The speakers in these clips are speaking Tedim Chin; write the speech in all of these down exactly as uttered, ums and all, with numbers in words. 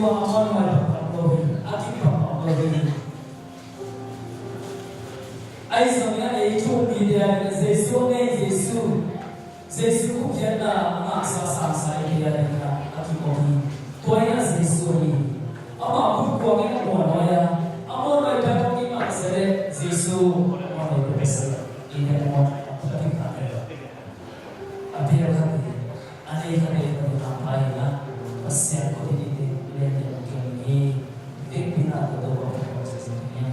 Amon mah pakpak lo hi, a kipakpak lo hi. Ahi zongin ei thu mite a dingin Jesu a ngei, Jesu, Jesu khuakhiatna a ngaksa a sangsa eite a dingin a kikom hi. Tua hi a Jesu hi. Ama khut kuangin a muanhuai a, a muanhuai pen hong kimangsa leh Jesu a muanhuai pen a si. Eite a muan a phatin a, a bel khat hi. A nei khat hi, a nei khat hi, a nei khat hi. Pasian khut hi, len len keng hi. Vekpi-in a Topa Pasian khut hi.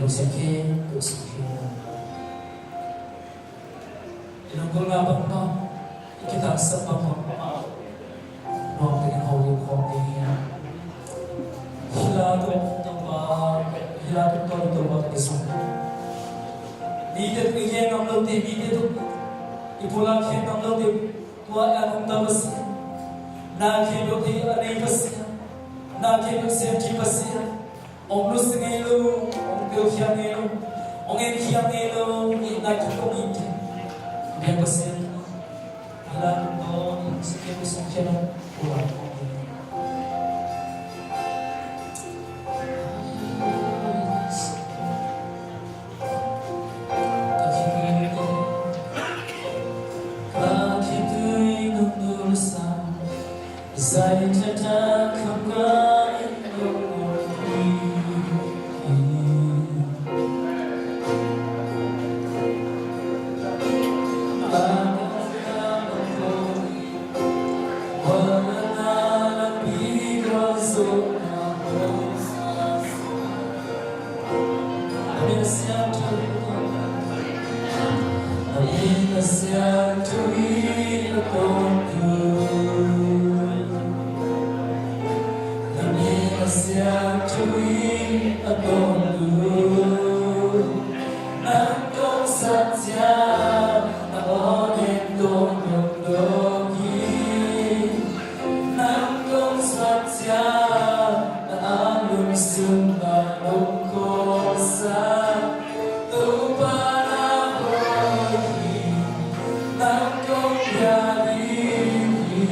Lungsim khempeuh sung khempeuh, i lunggulhna bangbang, i kitangsap bangbang, nuam takin holim khawm ding hi. Hih la tungtawn, hih la tungtawn i Topa tawh kisam. Mite tawh i gen ngam lote, mite tawh i pulak khia ngam lote, tua a nungta Pasian, na khempeuh thei a nei Pasian, na khempeuh siamci Pasian, hong nusia ngei lo, hong telkhial ngei lo, hong enkhia ngei lo, i nai thuk hong i ti. Biak Pasian, a la tungtawn, i sungkhia, i sungkhia lo, pulak hong i. Nang kong sat ciang a aw neng kong dongdong hi. Nang kong sat ciang a angun sung bang nong kong sat. Topa na hoih hi. Nang kong bia ding hi.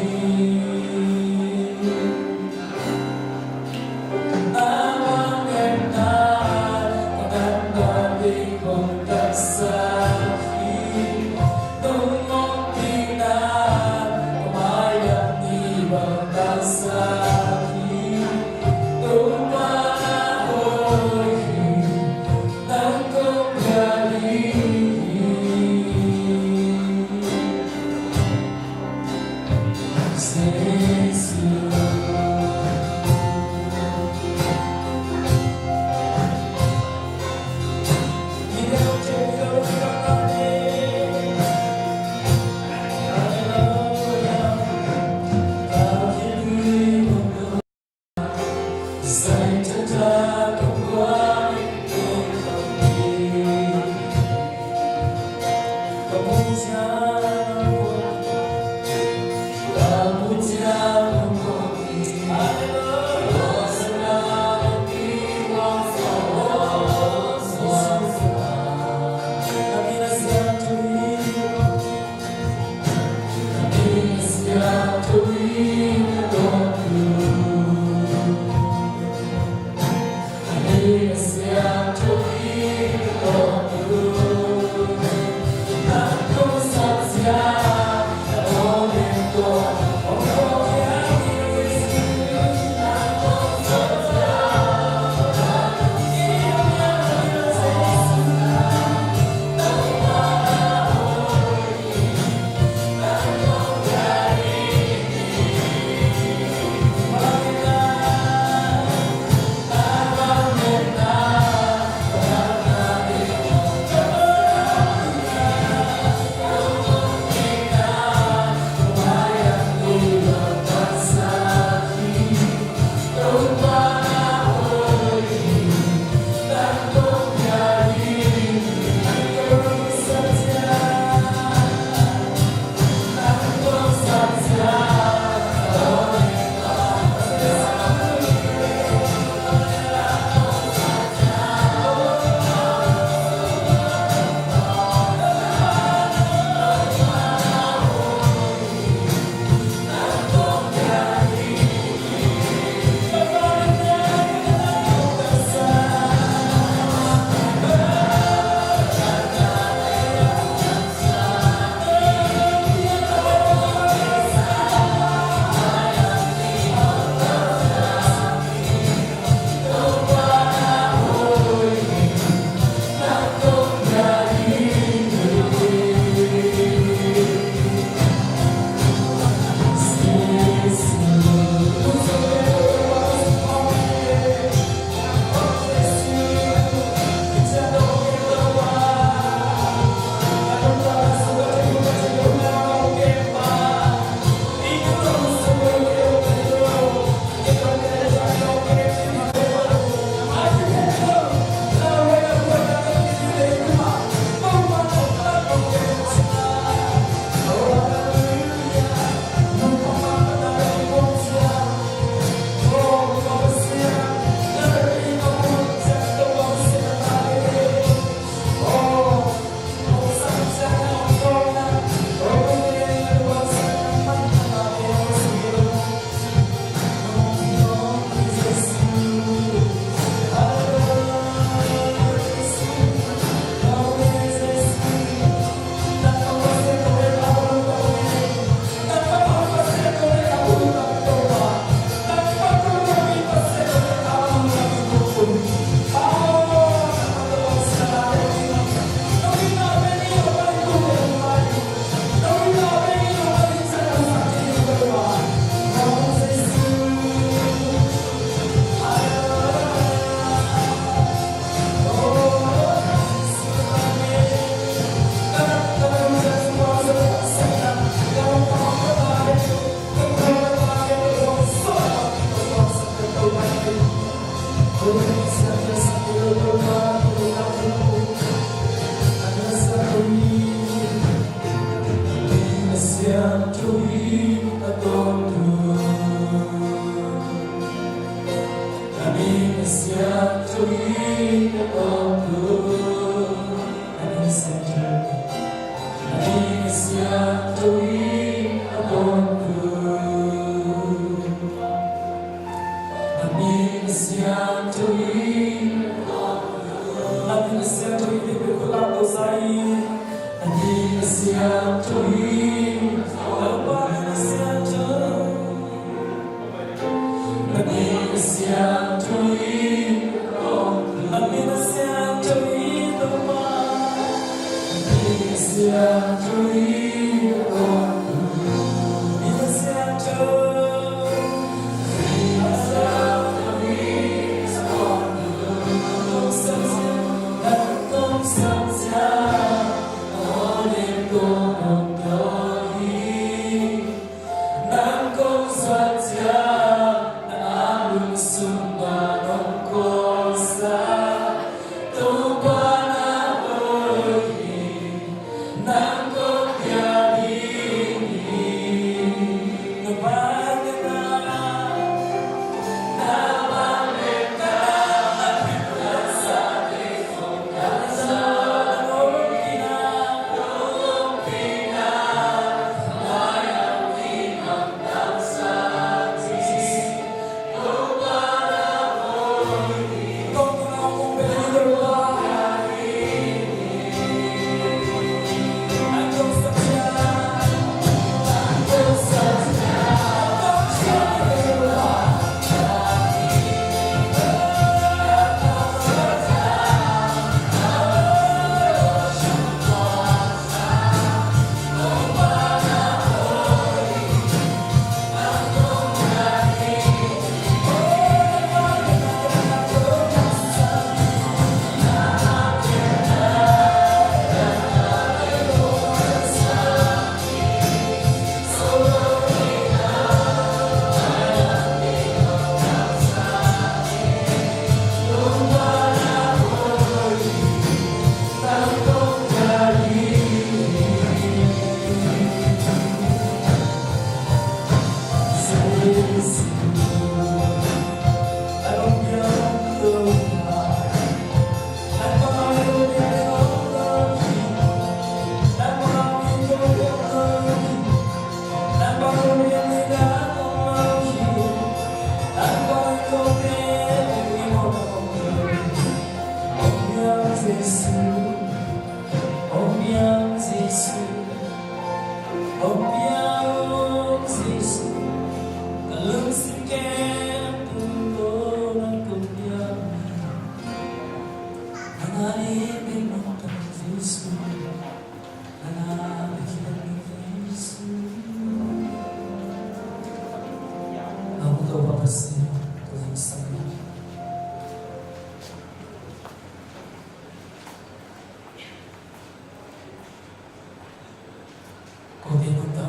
Kote nungta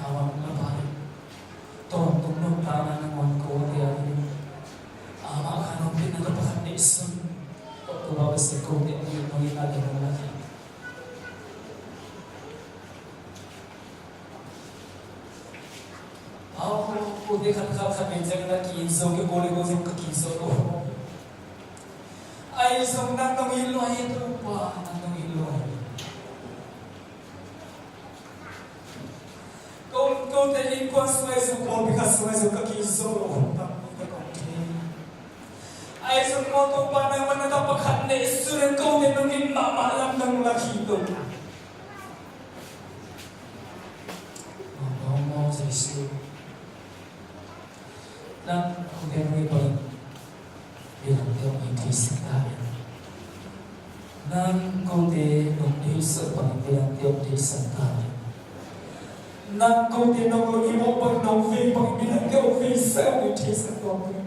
awang na pale. Tawntung nungta na nangawn kote a ni. Ama khan hong pina ka pakhat neih sun. Ko ba bese kote ni nungin a ding na ki. Aw, kote khat khat khat neih ciang na ki in zo ke kote ko zong ka ki zo lo. Ai zong nang nong it lua hi Topa, nang nong it lua hi. Ko, kote innkuan sung ai zong pawlpi khat sung ai zong ka kizo lo. Ai zong maw Topa nangmah na ka pakhat neih sun in kote nong it mahmah lam nong lak hi Topa. Maw, maw, maw, Jesu. Nang kote nong it bangin midangte hong it theisak ta in. Nang kote nong deihsak bangin midangte hong deihsak ta in. Nang kote nong lung himawh bangin nong vei bangin midangte hong veisak hong it theisak ta in.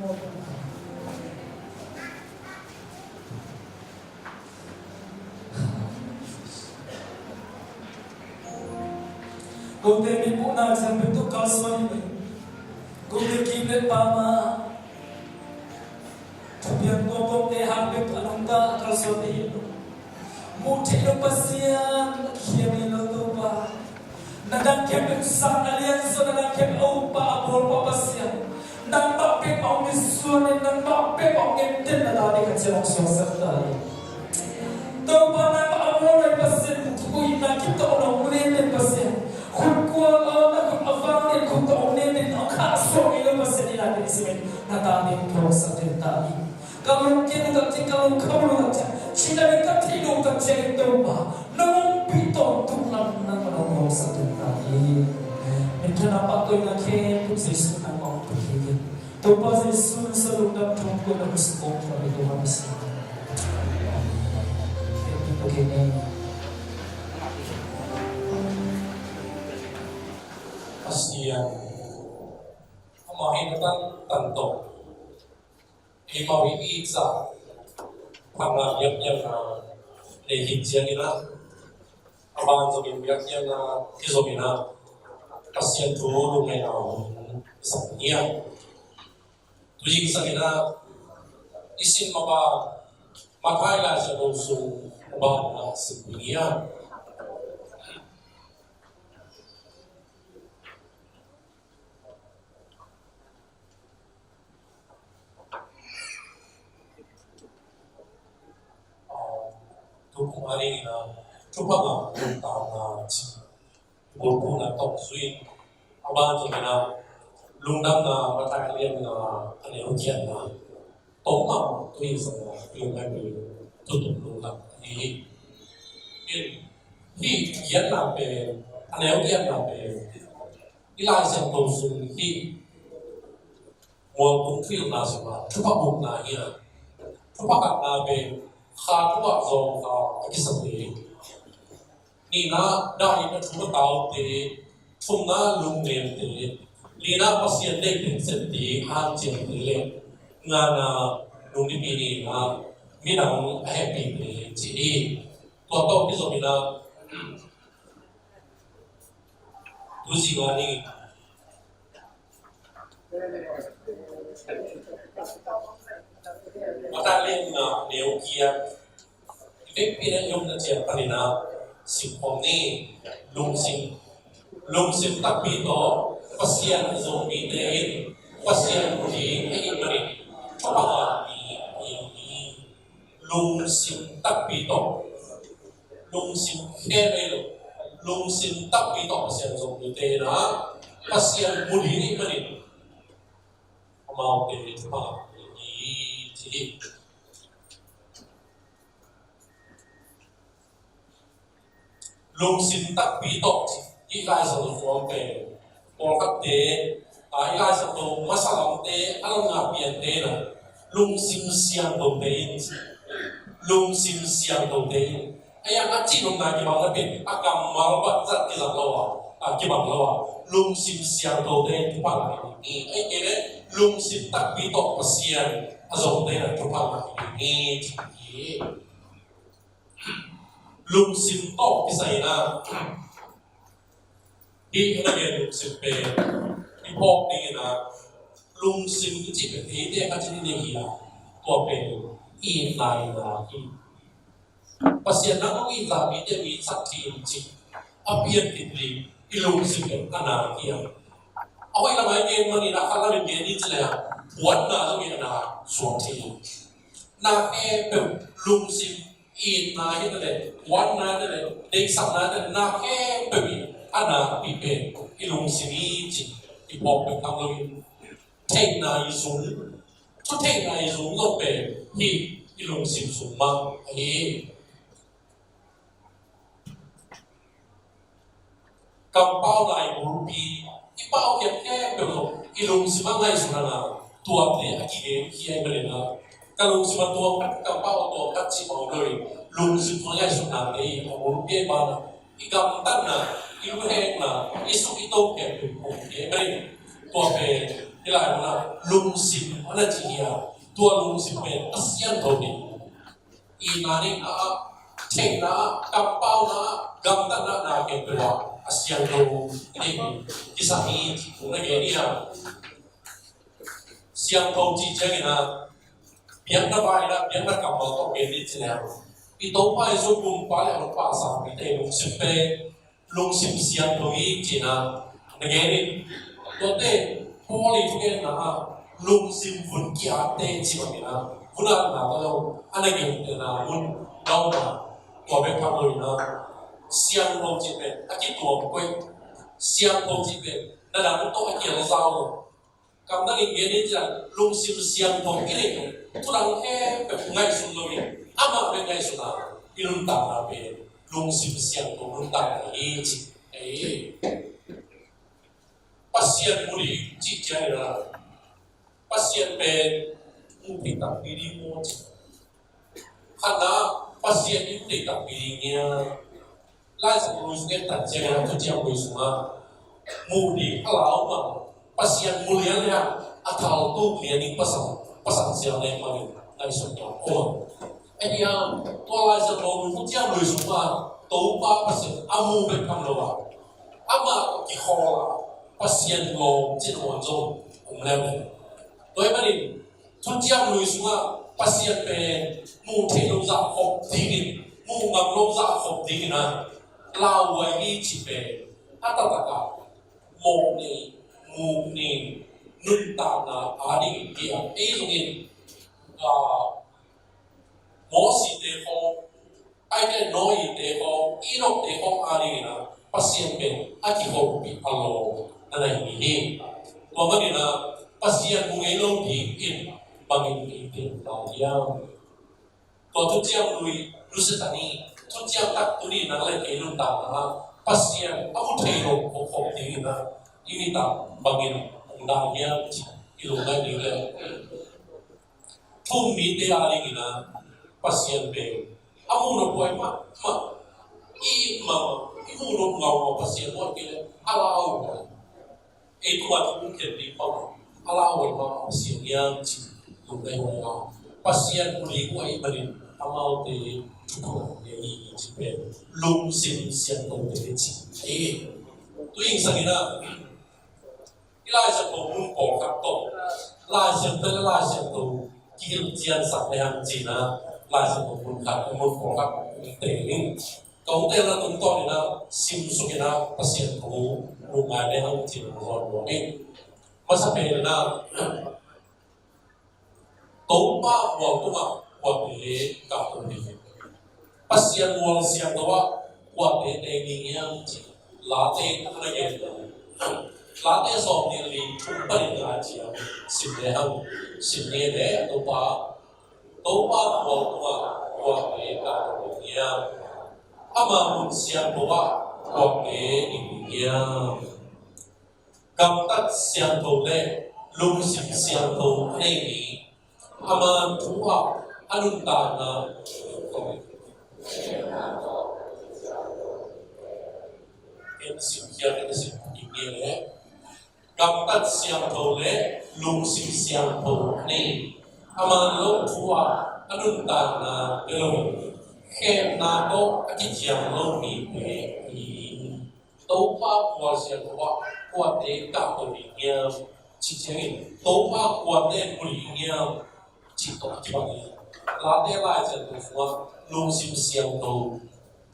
Kote mipuhna ciang bek tawh kalsuan hi. Kote kim le pam a Piang tuamtuamte hang bek a nungta a kalsuante hi lo. Muh theih lo Pasian a kikhiam hi lo Topa. Na dang khempeuh sang a lianzaw, na dang khempeuh a ukpa a bawlpa Pasian. Nangmah bek mah hong misuan in, nangmah bek mah hong ngen den na tate ka ciang hong suaksak ta hi. Topa nangmah a bawl lai Pasian, khut kuih na khit tawh hong nen den Pasian. Khut kual a na khut a vang den khut tawh hong nen den hong khahsuah ngei lo Pasian i na den simin na tate hong phawksak den ta hi. Ka lungkia lungtak ciang, ka lungkham lungtak ciang, cina ding ka theih lungtak ciang in Topa nong ompih tawntung lam nangmah nong lawngsak ding ta hi. Minthanna na pahtawi na khempeuh Jesuh nangmah hong pia hi. Topa Jesuh nong sa lungdam thong ko na hong sa kong tua hi Topa Jesuh. Khempeuh tua hi ne. Pasian, amah hi na tan tan tawh. Eimau i itsak phatna biakpiakna nei hi ciangin ah, a ban zongin biakpiakna hi zongin ah, Pasian thu lungngaihna hun i sak ding hi a. Tuzing sangin ah i sin mah bang, Matthai Lai Siangtho sung bang ah sim ding hi a. Tukum a dingin ah thupha ngah lungdamna ci bulphuhna tawh zui-in, a ban zongin ah lungdamna Matthai a lianna a neu giatna tawh mah tuzing sangin ah i lungngaih pen thutup lungdam ahi hi. In hih giatna pen, a neu giatna pen i Lai Siangtho sung hih mualtung filna sungah thupha bukna hi a, thupha khatna pen kha thupha zawngkha a kisate, nihna dahin a thu a taute, thumna lungnemte, lina Pasian deih theihsette, hanciamte le ngana lungnipi nihna midang a hehpihte ci hi. Tua tawh kizom in ah Tuzing a ni. Matthai lianna neu giat. Vekpi le yomna ciang panin ah sim khawm ni. Lungsim, lungsim takpi tawh Pasian a zong mite in Pasian mu ding ahih manin thupha ngah mi a hi hi. Lungsim takpi tawh, lungsim khe vei lo, lungsim takpi tawh Pasian zong mite in ah Pasian mu ding ahih manin amaute thupha ngah hi, ci hi. Lungsim takpi tawh ci hih Lai Siangtho sung pen pawlkhatte, a, hih Lai Siangtho masa lamte a la ngah piante in ah lungsim siangthote in ci. Lungsim siangthote in. Ahi hang a cihnopna kibang na pen a kammal banzat kizang lo a, a, kibang lo a, lungsim siangthote in thupha ngah hi. Ahih kei leh lungsim takpi tawh Pasian a zongte in ah thupha ngah hi, ci hi. Lungsim tawh kisai in ah, hih na gen lungsim pen i phawk ding in ah, lungsim i cih pen eite khat in i neih hi a, tua pen itna hi. Pasian nang hong itlah mite mi sak thei in ci a pian kik ding i lungsim pen a na hi a. A hoih lamah i gen manin ah khat lamin gen i ci leh a, puanna zong i a na suak thei hi. Na khempeuh lungsim, itna hi ta leh, puanna hi ta leh, deihsakna hi ta leh, na khempeuh in a nakpi pen i lungsim hi ci-in i phawk pen tham loin, theihna i zung, thutheihna i zung zong pen hih i lungsim sung mah ahi hi. Kampau lai bulpi i paukhiat khempeuh zong i lungsim a ngaihsun a, tuate a kigen hi ahih manin ah, ka lungsim a tuam khat, kampau a tuam khat cih mah om lo hi. Lungsim a ngaihsutnate hi a bulpi, ahih manin ah i gamtatna, i luhekna, i suk i to khempeuh om hi ahih manin, tua pen hih lai munah lungsim a na ci hi a, tua lungsim pen a siangtho hi. Itna, neihna, theihna, kampauna, gamtatna, na khempeuh ah a siangtho ding kisam hi ci-in na gen hi a. Siangtho cih ciangin ah Biakna vai in ah, biakna kammal tawh gen ding ci leng, i Topa Jesu Kumpa le Honpa a sangpite lungsim pen lungsim siangtho hi ci-in ah na gen in. Tuate Paul i thugenna ah lungsim vun kiatte ci bangin ah, vun atna tawh zong a na gentehna mun na om a, tua bek tham loin ah, siangtho cih pen a kituam koih, siangtho cih pen na dang tawh a kiang zau lo. Kamdang in gen in ciang, lungsim siangtho i neih uh, thu dang khempeuh ngaihsun loin, amah bek ngaihsun a, i nuntakna pen lungsim siangtho nuntakna hi ci. Ei, Pasian mu ding cih ciangin ah, Pasian pen mu thei takpi ding maw ci. Khatna, Pasian i mu thei takpi ding hiam? Lai Siangtho Lui sungah, Thuciam Lui sungah, mu ding a lau mah, Pasian mu lianlian, a thaltuk lian ding pasal, pasal siang leh mah in ngaihsun tuan. Ahi hang, tua Lai Siangtho Lui, Thuciam Lui sungah Topa Pasian a mu bek tham lo a, amah kikhawl a, Pasian lawm cih muan zong om lel. Tua ahih manin, Thuciam Lui sungah Pasian pen mu thei lo zah khop dingin, mu ngam lo zah khop dingin ah, lauhuai hi cih pen a taktak a mawhni, mukni, nuntakna a dingin hi a, ei zongin, ah, Mosite khawng, ahih kei leh Noahte khawng, Enochte khawng a dingin ah, Pasian pen a kikhopih a lawm na na hi hi. Tua manin ah, Pasian mu ngei lo dingin bangin i teel ta hiam? Tua Thuciam Lui nusia ta ni, thuciam tak tuni nang le kei nuntakna ah, Pasian a mu thei lo khop khop dingin ah, i nuntak bangin hong dah hiam cih i lungngaih ding leh, thu-um mite a dingin ah, Pasian pen a mu nop huai mahmah, i it mahmah, i mu nop ngau ngau Pasian, huai kei leh a lauhuai. Ei tuma thu-um khen ding pau a lauhuai mahmah Pasian hiam cih lungngaih huai a, Pasian mu ding huai manin amaute thuphang ne hi cih pen lungsim siangthote cih hi. Tu-in sangin ah, i Lai Siangtho mun pawlkhat tawh, Lai Siangtho le Lai Siangtho kihilh ciansak le hang ci-in ah, Lai Siangtho mun khat, mun pawlkhat teel ning. Ka hong teelna tungtawn in ah, simsuk in ah, Pasian thu lungngai le hang ci-in ah zawn nuam ing. Masa pen in ah, Topa mual tungah kuate kahto ding hi. Pasian mual siangtho ah kuate teng ding hiam ci Late a na gen. Late sawm nih li, thum panin nga ciang sim le hang. Sim ni le, Topa, Topa mual tungah kuate kahto ding hiam? Ama mun siangtho ah kuate ding hiam? Gamtat siangtho le lungsim siangtho a nei mi, ama thu-ah a nuntakna. En sim hiam, en sim hiam le. Gamtat siangtho le lungsim siangtho a nei, ama lo thu-ah a nuntakna pia lo, khemna tawh a kiciam lo mite hi. Topa mual siangtho ah kuate kahto ding hiam? Ci ciangin, Topa kuate mu ding hiam? Ci tawh a kibang hi. Late Lai Siangtho sungah lungsim siangtho,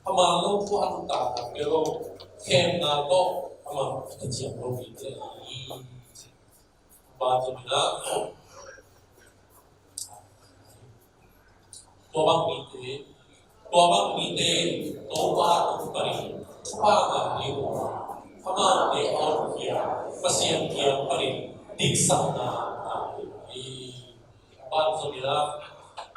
ama lo thu-ah a nuntakna pia lo, khemna tawh ama a kiciam lo mite hi. Banzom in ah, tua bang mite, tua bang mite Topa tung panin thupha ngah ding uh a, amaute a honkhia Pasian kiang panin diksakna ngah ding hi. Banzom in ah,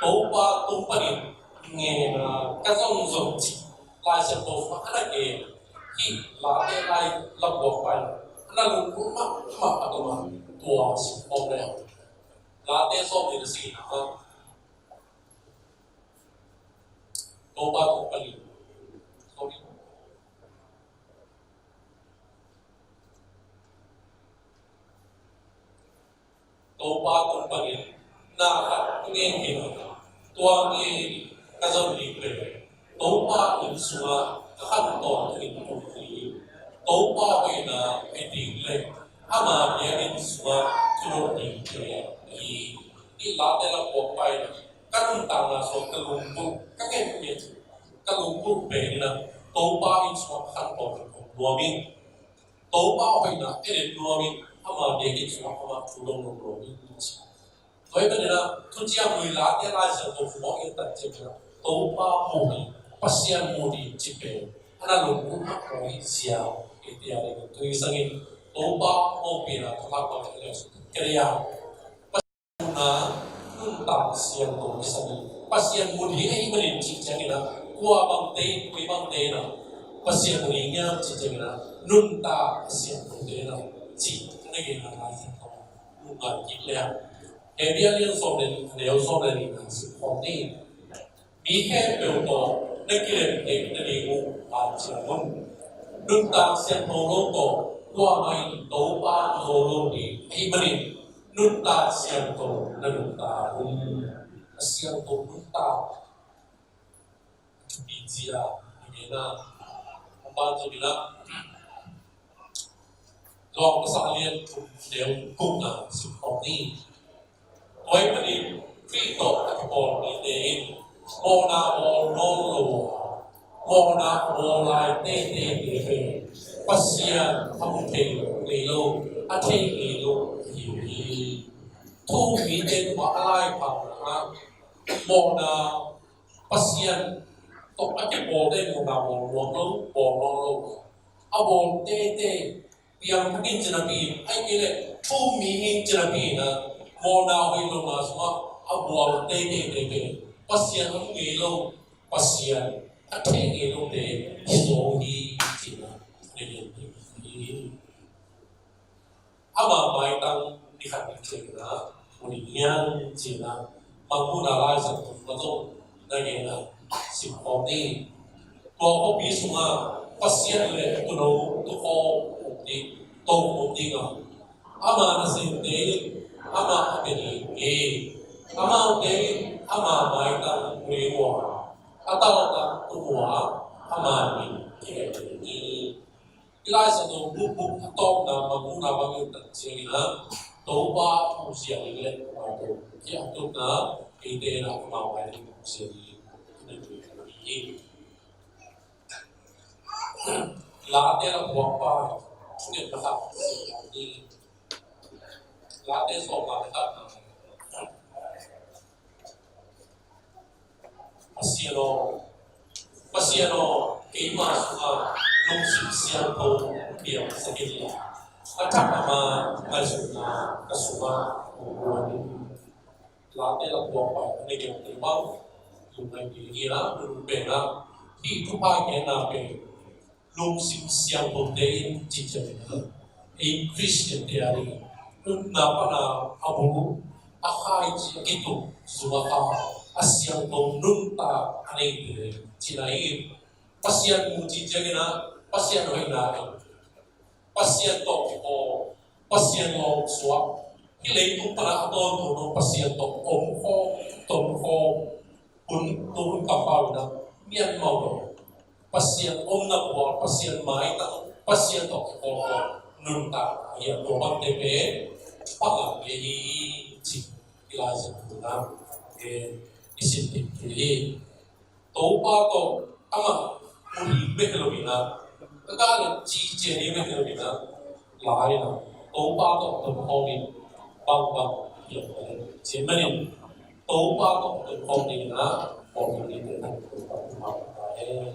Topa tung panin ngen a, ka zongzong cih Lai Siangtho sungah a na gen, hih Late lai lambuak pai a na lungkul mahmah a tuma tua sim khawm le. Late sawm nih le sagihna ah, Topa tung panin, sorry, Topa tung panin na khat ngen hi lo, tua ngen ka zon ding pen Topa inn sungah ka khan tawntung in tung hi. Topa hoihna hih ding le ama biakinn sungah thunun dingte hi. Late la puak pai na, ka nuntakna sung ka lunggulh, ka ngen ngen, ka lunggulh pen na, Topa inn sungah ka khanto ka kong nuam ing. Topa hoihna en nuam ing, ama biakinn sungah ama thu dong nuam ing. Tua ahih manin a, thuciam lui Late Lai Siangtho sungah i et tak ciangin a, Topa muh hi, Pasian muh hi cih pen a na lunggulh mahmah hi ci-a, eite a dingin tui zangin Topa hopihna tawh lak bang a, ka dei a, Pasian muhna nuntak siangtho kisam hi. Pasian muh hi ahih manin cih ciangin a, kua bangte, kua bangte in a Pasian muh hi hiam cih ciangin a, nuntak siangthote in a, cih na genna Lai Siangtho nuntak kik leh a, Hebru a lian sawm le, a neu sawm le nihna sim khawm ni. Mi khempeuh tawh na kilem theih nading uh hanciam un. Nuntak siangtho lo tawh kuamah in Topa zo lo ding ahih manin, nuntak siangtho na nuntak un. A siangtho nuntak a thupi ci-a a ngenna, a ban ci-in a, Johan Pasal lian thum, neu gukna sim khawm ni. Tua ahih manin Khrih tawh a kipawl mite in mawhna bawl nawn lo a, mawhna a bawl lai teitei te pen Pasian a mu thei ngei lo, a thei ngei lo ahi uh hi. Thu-um mite tungah a laiphamna ah mawhna Pasian tawh a kipawlte in mawhna bawl nuam lo, bawl nawn lo a, a bawl teitei, piangthak in ci napi in, ahih kei leh thu-um mi in ci napi in a, mawhna hoih lohna sungah a bawl teitei te pen Pasian a mu ngei lo, Pasian a thei ngei lote hi zaw uh hi ci-in a, na gen ding hi. Ama maitang ni khat ni ciangin a, mu ding hiam ci-in a, Mangmuhna Lai Siangtho sungah zong na gen a, sim khawm ni. Tua khuapi sungah Pasian le tuuno tuukhawm om ding, tokhawm om ding a, ama nasemte in amah a bia ding hi. Amaute in ama maitang mu ding uh a, a taltak tung uh a, ama min kigelh ding hi. I Lai Siangtho bupbup a tawpna Mangmuhna bangin tak ciangin a, Topa muh ziau ding le Topa tawh kiangtutna, eite in a amau mai ding muh ziau ding hi. Late la puak pai, thugen na khat, Late sawm la khat na. Pasian aw, Pasian aw, keima sungah lungsim siangtho piangsak in la, a thak a man ngaihsutna ka sungah hong guan in. Late la puak pai a na gen te bang lungngaih ding hi a, nunung pen a, hih thupha i genna pen lungsim siangthote in ci ciangin a, ei Khristiante a ding upna pana a bul, a khaici a kituk zung a kha, a siangtho nuntak a neite cihna hi. Pasian mu ci ciangin a, Pasian hoihna in, Pasian tawh kikhawl, Pasian lawmsuak, hih leitung pana a tawntung lo Pasian tawh omkhawm, tomkhawm, hun, tu hun kampau in a mianmau lo. Pasian omna bual, Pasian maitang, Pasian tawh kikholkhawm nuntak a hiam, tua bangte pen pangah ngei hi ci. I Lai Siangtho na, eh, i sim kik hi. Topa tawh amah mu ding bek hi lo in a, ka gah le ci cian ding bek hi lo in a, lai in a, Topa tawh tomkhawm in bangbang hiam ka leh cih manin, Topa tawh tomkhawm ding in a, pawlpi ding in a, Topa tomkhawm ding in a.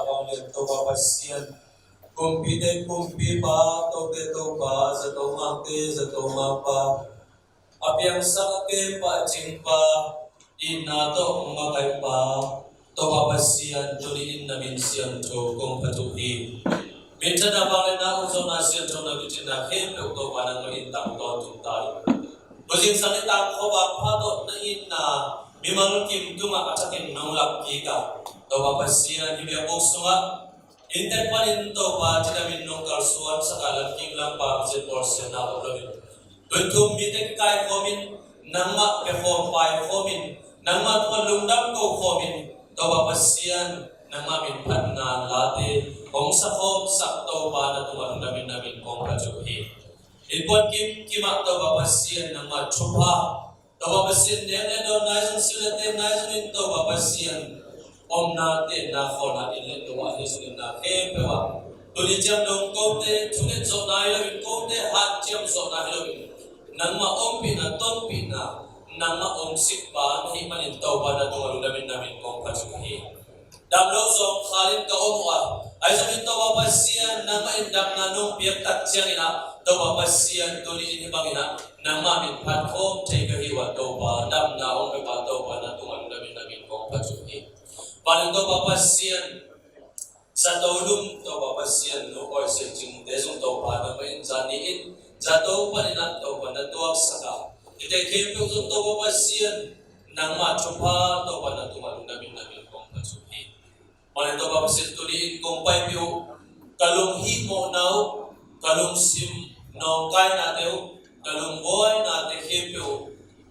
Vanglian Topa Pasian, kumpite kumpipa, tote Topa, zato ngakte zato ngakpa, a piangsak a kempa a cingpa, itna tawh makaipa, Topa Pasian, tuni in na min siangtho kong phat uh hi. Minthanna, vangliatna, ukzawhna, siangthona, kicinna khempeuh Topa nangmah in tangtawn tung ta in. Tua zingsang nitak khuavak pha tawh na itna mimal kim tungah a thakin nong lak kik a, Topa Pasian, hih biakbuk sungah inntek panin Topa cidamin nong kalsuan sak a, lamkim lampam zin bawlsiatna om loin, tuithum mite kikaikhawmin, nangmah biakhawm paikhawmin, nangmah tungah lungdam kokhawmin, Topa Pasian, nangmah min phatna late hong sakhawm sak Topa na tungah lungdamin na min kong phat uh hi. Innkuan kimkim ah Topa Pasian, nangmah thupha, Topa Pasian, nek le dawn nai zong, sil le teng nai zongin Topa Pasian, omna tenna khawlna inn le tua hi zongin na khempeuh ah, tuni ciang dong kote thunget zawhna hi loin, kote hanciam zawhna hi loin, nangmah ompihna, tonpihna, nangmah omsikpa na hih manin Topa na tungah lungdamin na min kong phat uh hi. Damlo zawngkhalin ka om uh a, ahi zongin Topa Pasian, nangmah in damna nong piak tak ciangin ah, Topa Pasian, tuni in hih bangin ah nangmah min phat khawm thei ka hi uh a, Topa, damna hong pia pa Topa na tungah lungdamin na min kong phat uh hi. Panin Topa Pasian, zato lum Topa Pasian, no oi se cingte zong Topa nangmah in zani in zato panin ah Topa na tuaksak a, hihte khempeuh zong Topa Pasian, nangmah thupha Topa na tungah lungdamin na min kong phat uh hi. Mawleh Topa Pasian, tuni in kong paipih uh, ka lunghihmawhna uh, ka lungsim nawngkainate uh, ka lungbuainate khempeuh uh,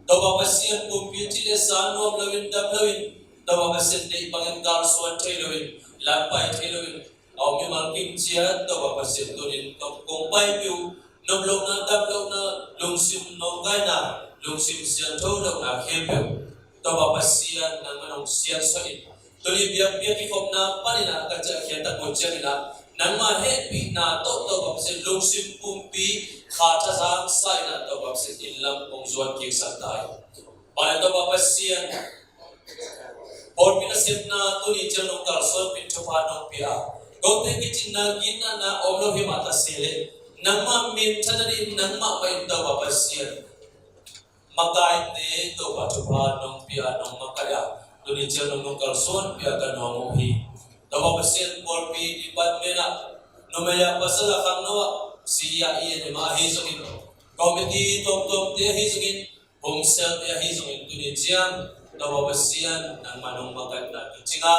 Topa Pasian, pumpi cih le sa nuam loin, dam loin, Topa Pasian, deih bangin kalsuan thei loin, lampai thei loin a om mimal kim ciat, Topa Pasian, tuni in kong paipih uh, noplohna, damlohna, lungsim nawngkaina, lungsim siangtho lohna khempeuh, Topa Pasian, nangmah nong siansuah in, tuni biakpiak kikhopna panin ah ka ciahkhiat tak uh ciangin ah, nangmah hehpihna tawh Topa Pasian, lungsim pumpi kha thazang sa in ah, Topa Pasian, inn lam hong zuan kiksak ta in. Mawleh Topa Pasian, pawlpi nasepna tuni ciang nong kalsuan pin thupha nong pia a, kote kicinna, ginatna om lo hi mah ta se leh, nangmah minthanna dingin nangmah mah in Topa Pasian, makaite Topa thupha nong pia, nong makaih a, tuni ciang nong, nong kalsuan pia ka nuam uh hi. Topa Pasian, pawlpi department ah, numei ah, pasal ah, khangno ah, C E ah, E N M ah ahi zongin, committee tuamtuamte ahi zongin, home cell te ahi zongin, tuni ciang Topa Pasian, nangmah nong makaihna kicing a,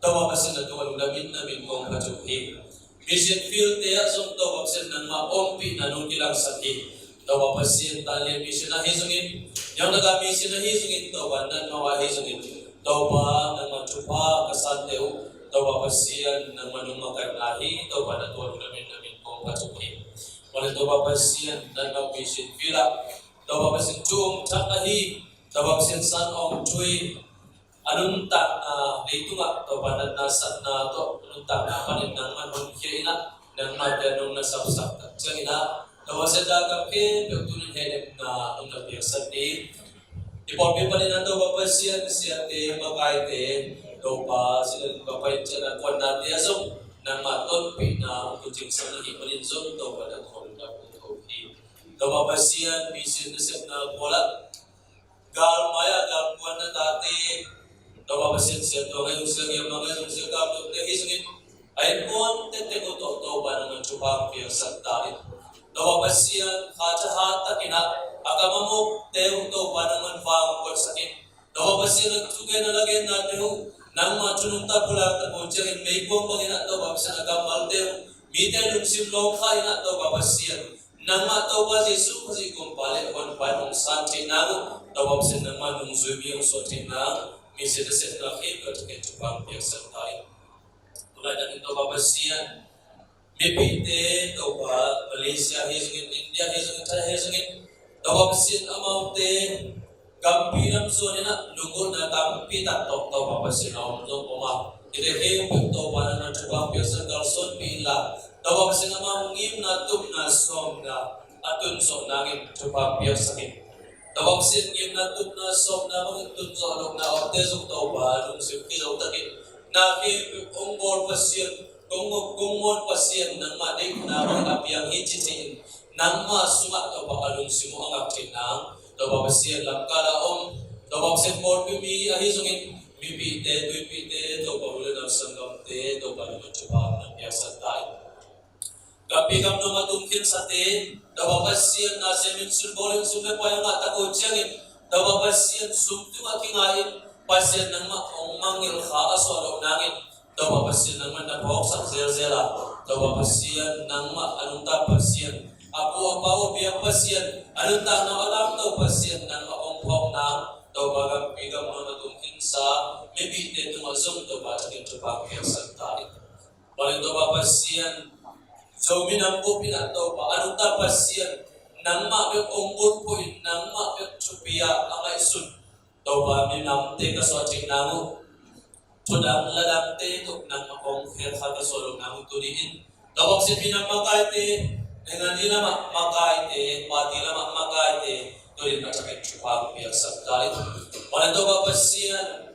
Topa Pasian, na tungah lungdamin na min kong phat uh hi. Mission field te ah zong Topa Pasian, nangmah ompihna nong kilangsak hi. Topa Pasian, Tanlian Mission ahi zongin, Yangnaga Mission ahi zongin, Topa, Natmau ahi zongin, Topa, nangmah thupha ka sante uh, Topa Pasian, nangmah nong makaihna hi. Topa, na tungah lungdamin na min kong phat uh hi. Mawleh Topa Pasian, Natmau Mission field ah, Topa Pasian, thu hong thak ahi, Topa Pasian, san hong tui, a nuntakna, leitungah Topa natna satna tawh, a nuntakna panin nangmah honkhia in ah, nangmah te nong na sapsak tak ciangin ah, Topa Pasian, dah kam khempeuh tuni in hehnemna nong na piaksak ding, i pawlpi panin ah Topa Pasian, siate, makaite, Topa, siate, Topa in cian ah kuannate ah zong nangmah tonpihna hong tucingsak na hih panin zong Topa na tungah lungdam kong ko hi. Topa Pasian, mission nasepna pawl ah, galmai ah galkuan na tate, Topa Pasian, siangtho ngai zong, siangtho ngai zong, siangtho ngai zong, te hi zongin, a innkuan tektek uh tawh Topa nangman thupha piaksak ta in. Topa Pasian, kha thahat takin ah a kam a mukte uh Topa nangman vang kuatsak in. Topa Pasian, a thugen a lagennate uh nangmah thu nungta pulaktak uh ciangin meikuang bangin ah Topa Pasian, a kammalte uh mite lungsim lawngkha in ah Topa Pasian, nangmah Topa Jesuh Khazih gumpa le huanpa in hong san theih nang uh, Topa Pasian, nangmah nungzui mi hong suah theih nang, mission nasepna khempeuh ah thupha piaksak ta in. Tulaitak in Topa Pasian, mipite Topa, Malaysia hi zongin, India hi zongin, Thai hi zongin, Topa Pasian, amaute gampi lam zuan in ah lunggulhna tampi tak tawh Topa Pasian a om zong om a, hihte khempeuh Topa nangman thupha piaksak, kalsuanpih inla, Topa Pasian, amau ngimna, tupna, sawmna a tunzawh nangin thupha piaksak in. Topa Pasian, ngimna, tupna, sawmna bangin tunzawh lohna omte zong Topa lungsim kizo takin Na khi kong bawl Pasian, kong, kong bawl Pasian, nangmah deihna kong a piang hi ci ci-in, nangmah sungah Topa a lungsim uh a ngak theih nang, Topa Pasian lamkal a om, Topa Pasian pawlpi mi ahi zongin, mipite, tuipite, Topa u le nau sanggamte, Topa nangmah thupha nang piaksak ta in. Kampi kamnuam a tung khinsate, Topa Pasian na siamin sun bawlin sun le pai a ngah tak uh ciangin, Topa Pasian sum tungah kingai in, Pasian nangmah hong mangngilh kha a suah loh nangin, Topa Pasian nangmah na phawksak zelzel a, Topa Pasian nangmah a nungta Pasian, a pu a pa uh biak Pasian, a nuntakna a lamto Pasian nangmah hong phawk nang, Topa kampi kamnuam a tung khinsa mipite tungah zong Topa thakin thupha piaksak ta in. Tua leh Topa Pasian, Zomi nam bup in ah Topa, a nungta Pasian, nangmah bek hong bulphuh in, nangmah bek thupi a a ngaihsun. Topa minamte ka suah theih nang uh, thudang ladangte tawh nangmah hong khelkha ka suah loh nang uh tuni in. Topa Pasian minam makaite, nengani lamah makaite, party lamah makaite, tuni in a thakin thupha piaksak ta in. Tua leh Topa Pasian,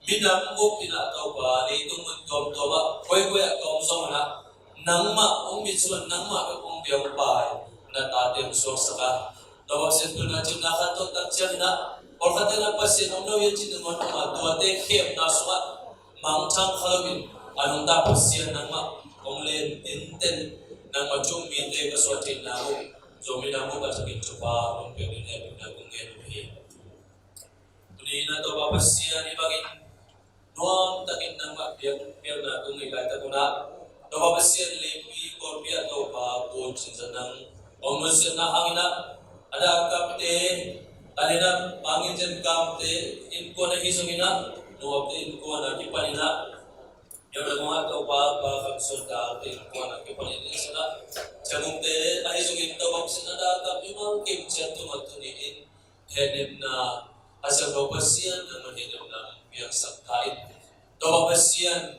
minam bup in ah Topa, leitung mun tuamtuam ah, koikoi ah ka om zongin ah, nangmah hong mitsuan, nangmah bek hong biakpai, na tate hong suaksak a. Topa Pasian tuni a cihna khat tawh tak ciangin ah, pawlkhat in ah Pasian om lo hi ci-in hong nung a, tuate khemna sungah mangthang kha loin, a nungta Pasian nangmah hong len tinten, nangmah thu mite ka suah theih nang uh, Zomi nam bup a thakin thupha hong piak dingin hehpihna kong ngen uh hi. Tuni in ah Topa Pasian, hih bangin nuam takin nangmah biak, biakna tung i laitak un ah, Topa Pasian, leipi kawlpi ah Topa, pu Cin Za Nang hong nusiatna hangin ah, a dak a kapte, a nena Mang Ing Zen Kam te innkuan ahi zongin ah, nuamte innkuan a kipanin ah, Yawda mong ah Topa, Pa Kham Suan Dal te innkuan a kipanin ah, Sia Mung te ahi zongin Topa Pasian, a dak a kap mimal kim ciat tungah tuni in hehnepna, a siangtho Pasian, nangmah hehnepna piaksak ta in. Topa Pasian,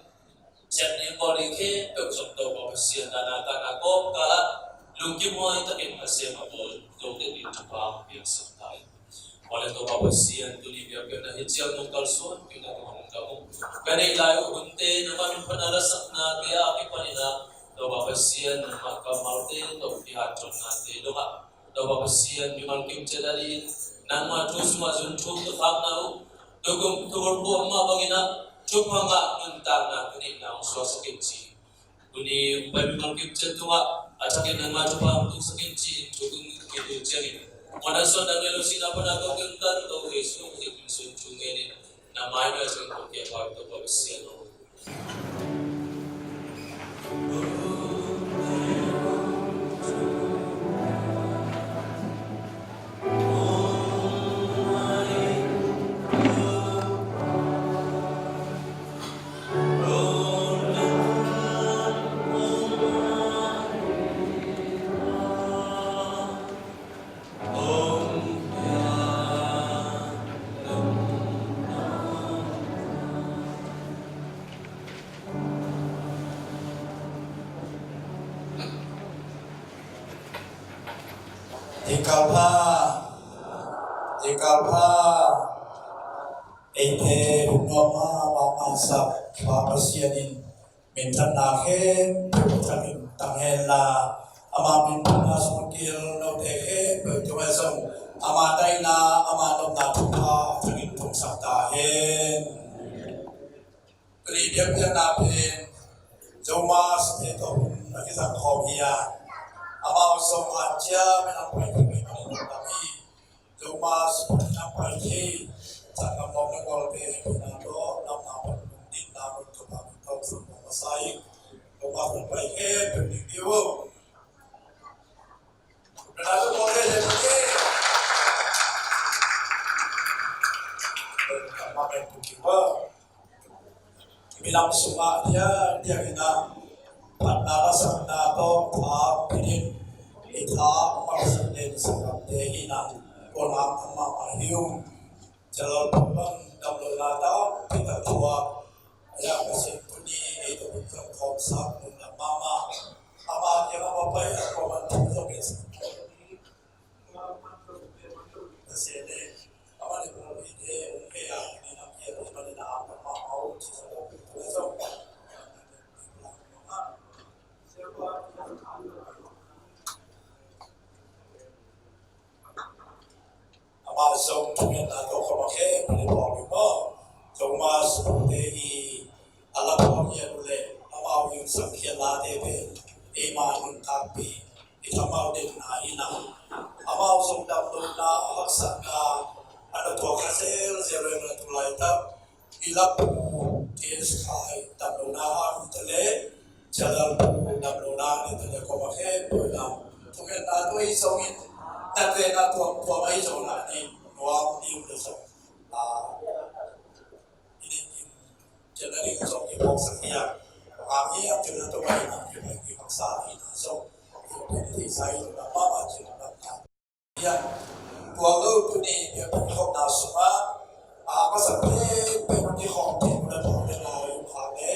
siangtho innkuan khempeuh zong Topa Pasian, na, na, na, na kawmkal ah lungkim huai takin a sem a bawl, Topa in thupha piaksak ta in. Tua leh Topa Pasian, tuni biakpiakna hi ciang nong kalsuanpihna tungah hong dam ung. Ka neih lai uh hunte, nangmah min phatna lasaknate a kipanin ah, Topa Pasian, nangmah kammalte tawh kihanthawnte dongah, Topa Pasian, mimal kim ciat a dingin nangmah thu sungah zun thum ka khakna uh, tukum thubul phuak mah bangin ah, thupha ngah nuntakna ka neihna hong suaksak in ci. Tuni hong pai mimal kim ciat tungah a thakin nangmah thupha hong tungsak in ci-in thu kong nget uh ciangin, muanhuai suahna, dang le lo sihna pana kong kemtan Topa Jesu Khazih min suangin thu ngen in, na mai nuai ciangin kong kiangah Topa Pasian aw. Tingkal pha, tingkal pha. Eite hupnuam mahmah sak Pa Pasian in minthanna khempeuh thakin tang hen la, ama min phatna sung kil note khempeuh tungah zong ama daihna, ama nopna thupha thakin tungsak ta hen. Tuni biakpiakna pen Zomi te tawh hun a kizang khawm hi a, amau zong a cia min a pai thei a om lo hi. Zomi a pai thei, sanggam lawm le gualte hehpihna tawh, damna pan dinna mun tawh pa min tawh sang kong masa hi. Zomi a pai thei, pen ding hi uh. Minam sungah diakdiak in ah phatna lasakna tawh tha pidin i tha masak den sanggamte in ah kolang amah mah hi uh. Jalal pumang damlohna tawh pita tua ya ka sin puni ei to pun kawm sak mun lam mahmah. Ama kiang a va pai a kua man thu zong in sa. Ka se le ama le kua le te ong pe a ni na pia ni ma ni na a ma ma au ci sa. thungetna tawh kawm a khe pali pawng in maw. Thomas Pute i a la pawng hian uh leh amau in sang khiat late pen eima in takpi i thamau denna hi na. Amau zong damlohna haksatna a na tuak kha zelzel uh a na tu laitak i lapu T S Khai damlohna a ni ta le, Chalal pu damlohna a ni ta le, kawm a khempeuh in a thungetna tawh i zong in, na vena tuamtuam a i zong a ni nuam ding le zong. A, i dik in, chalal in zong i pawk sak hiam. A, i a chalal tawh a i nam i pai i maksa i na zong. I sa i zong a mama chalal na. Hian, tua lo tuni biakpiak khawmna sungah, a, masa pen pen hong kikhawm thei uh na tawh te lai uh kha le,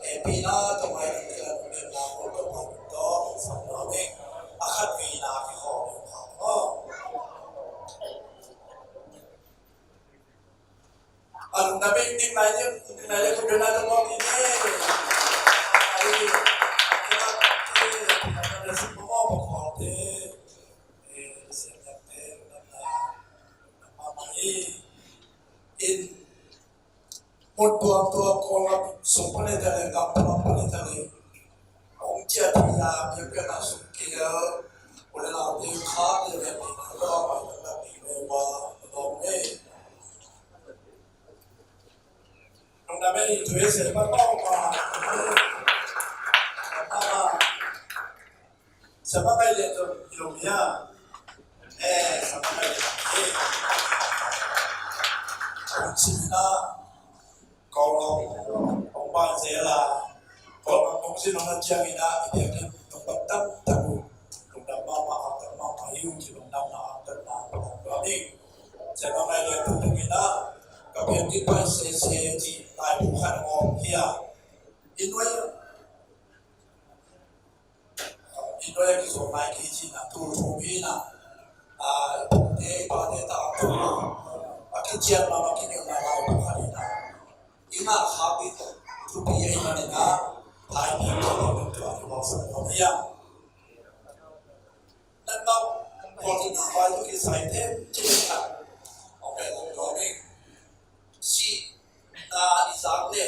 e, pina tawh mai ding te la nung den la uh tawh pa uh tawh, sam lo ding, a khat veina kikhawm uh kha maw. A lungdam ing, ning nai ning, ning nai le khut beng na tawh mawk ning e. Ai, ning nai le khut beng na tawh mawk ning e. Mun tuamtuam Kawlgam sung pan hi ta le, gam pan hi ta le, hong ciah thei a, biakpiakna sung kihel u le naute kha le le, a pai taktak ding le va dawng e. Lungdam e, i thu e, se pa tawng pa. Siapa ngai lian tu, ilung ya. Eh, siapa ngai lian tu. Kong sini na, kong long, kong bang zela. Kong long kong sini na ciang ina, ipiak ni, kong bang tam tam. Kong dam ma ma, am tam ma ma, iu ci kong dam na, am tam na, kong dam ni. Siapa ngai lian tu, tu ina, kapiak ni pai se se ci, lai tu kan ngom kia. Inway. Inway a kizo nai ki ci na tu thu mi na. A, te pa te ta tu. A kician ma ma kiniu na lai tu kha ni na. Ina kha ki tu pi ai ma ni na. Pai pi ma ma tu a ki ma sa ko ya. Nan ma ko tu na pai tu ki sai te ci na. Okay, ko mi. Si na i sa le.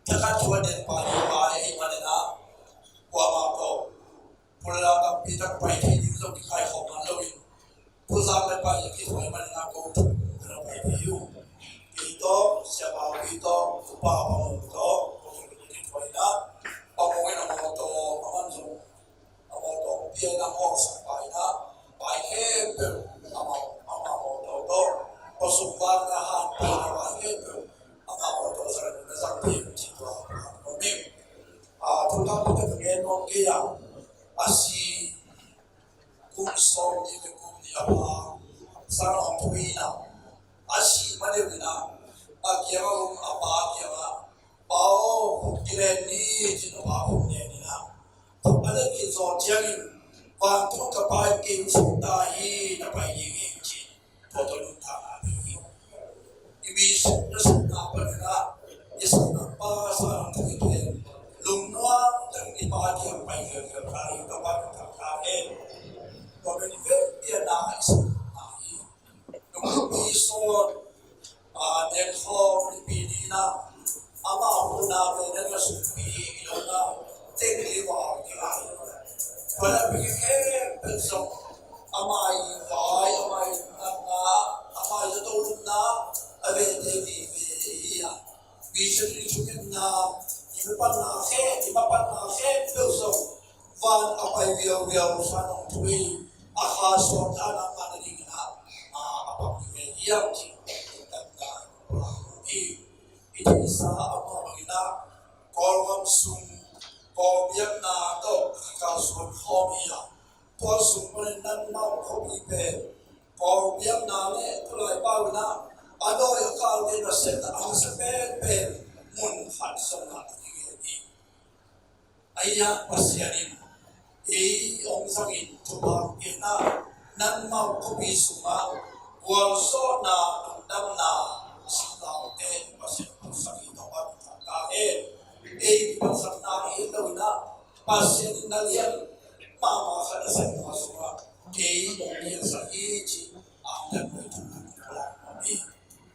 Thakhat thu a den pa ni pa e, i manena kuamah tawh pulak tampi tak pai thei ding zong kikhai khawm man loin, pulak le pai a kithuai manena ko thu pulak pai thei uh. Kei tawh, siapa pi tawh, upa pa mu tawh, ko thu kithuai na, pa mu in a mawtaw a man zong. Amau tawh piang a mawk sak pai na, pai khempeuh amau, amau tawh tawh, khua sung vak na han pai na pai khempeuh amau tawh zang na zang thei ci tua, tua ning. A, thu tampi tak ka gen nuam kei a, a si kum sawm nih le kum nih a pha, sang a hong thui na, a si ma deuh in a, a kiang a um a pa kiang a, Pa aw, khut kilen ni, ci-in a pa khut len in a, khut a len khit zawh ciangin, vantung ka Pa in kei hong suakta hi, na pai ding hi, ci-in tua tawh nuntakna nei hi. I mi sukna sukna panin a, i sukna pa sa lam thu i pen, lungnuam takin i Pa kiang pai khialkhial ta hi, ka Pa nuntakna nei. Tua pen i vel piana i sukna hi. Nungpi sawn, a, nengkhawm nipi ni-in ah, amah huhna ve nena sukpi i dotna teng hi val ding ahi. Tua leh a pi khempeuh zong amah i vai, amah i natna, amah i zato lutna a vete vive hi a. Mission i thungetna, i mapatna khe, i mapatna khempeuh zong van a pai viauviau sa nong thu hi. A kha suak dan a man a dingin ah, a, a pang hi ve hiam cih taktak i, i theihsa a mawh bangin ah, Kawlgam sung, Kawl biakna tawh ka kalsuan khawm hi a, tua sung panin nanmah khuapi pen Kawl biakna le tulai pau in ah, a dawi a kalte nasepna a masa penpen mun khat zong ah i ngen hi. Ahi hang Pasian in ei hong zangin thupha hong piakna, nanmah khuapi sungah gualzawhna, lungdamna, singlaute Pasian hong zangin thupha hong piak ta hen. Ei kiphatsakna hi lo in ah, Pasian in na lian mahmah khat a sepna sungah ei hong piaksak hi cih a hong piak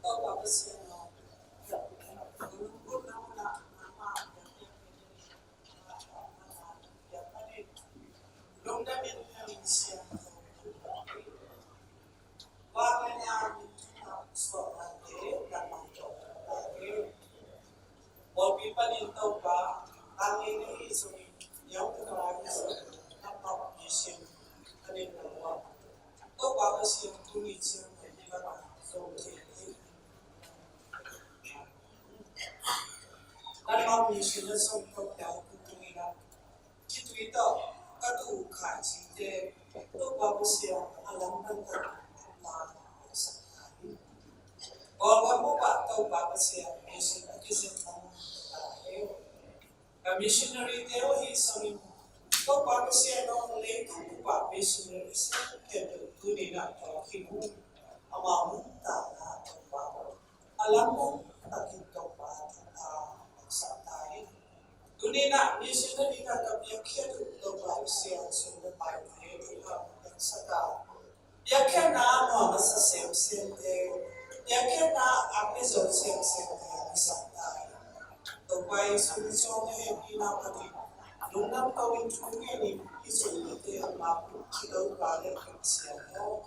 Topa Pasian aw, Topa Pasian, tuni ciang na hi bangin zong thei hi. Nanmah mission na song tawh pia tu tuni na khitui tawh ka tu kha cite Topa Pasian a lam pan ta ma sak ta hi. Bawlgam bup ah Topa Pasian mission a kizep mong ta hi. Ka missionary te uh hi sangin Topa Pasian aw, leitung bup ah missionary sem khempeuh tuni na tawh khin uh. Amau nuntakna Topa aw, a lam buk takin Topa thupha maksak ta in. Tuni na missionary na ka piakkhiat uh Topa Pasian, sum le paite thupha maksak ta. Piakkhiatna a nuam a sa semsemte, piakkhiatna a pia zo semsemte a pia sak ta hi. Topa Jesu min suang na hehpihna phatin lungdam ko in thu ngen in hih sungte a mak Topa le Pasian aw.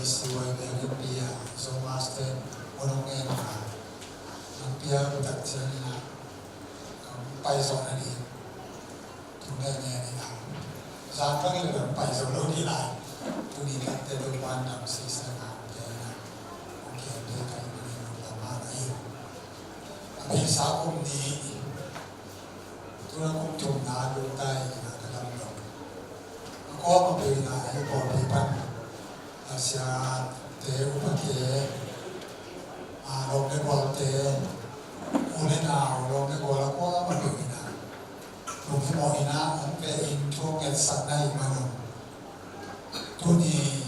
Siwai bek in pia, Zomaste, unong ngen na. Nang pia, utak cian na. Pai zong na di. Tune ne ni na. Zan bang i le bang pai zo lo di lai. Tuni kan te do ban dam si sa na te na. Okay, te kan ni no la ma na i. A pisa kum ni. Tuna kum thum na lu tai na ka dam lo. A ko ma pe na i ko pe pan. A sia te upa te. A lo me ko te. U le na lo me ko la ko ma pe na. Lungsim mawh in ah hong pia in thu hong ngetsak na hi man un. Tuni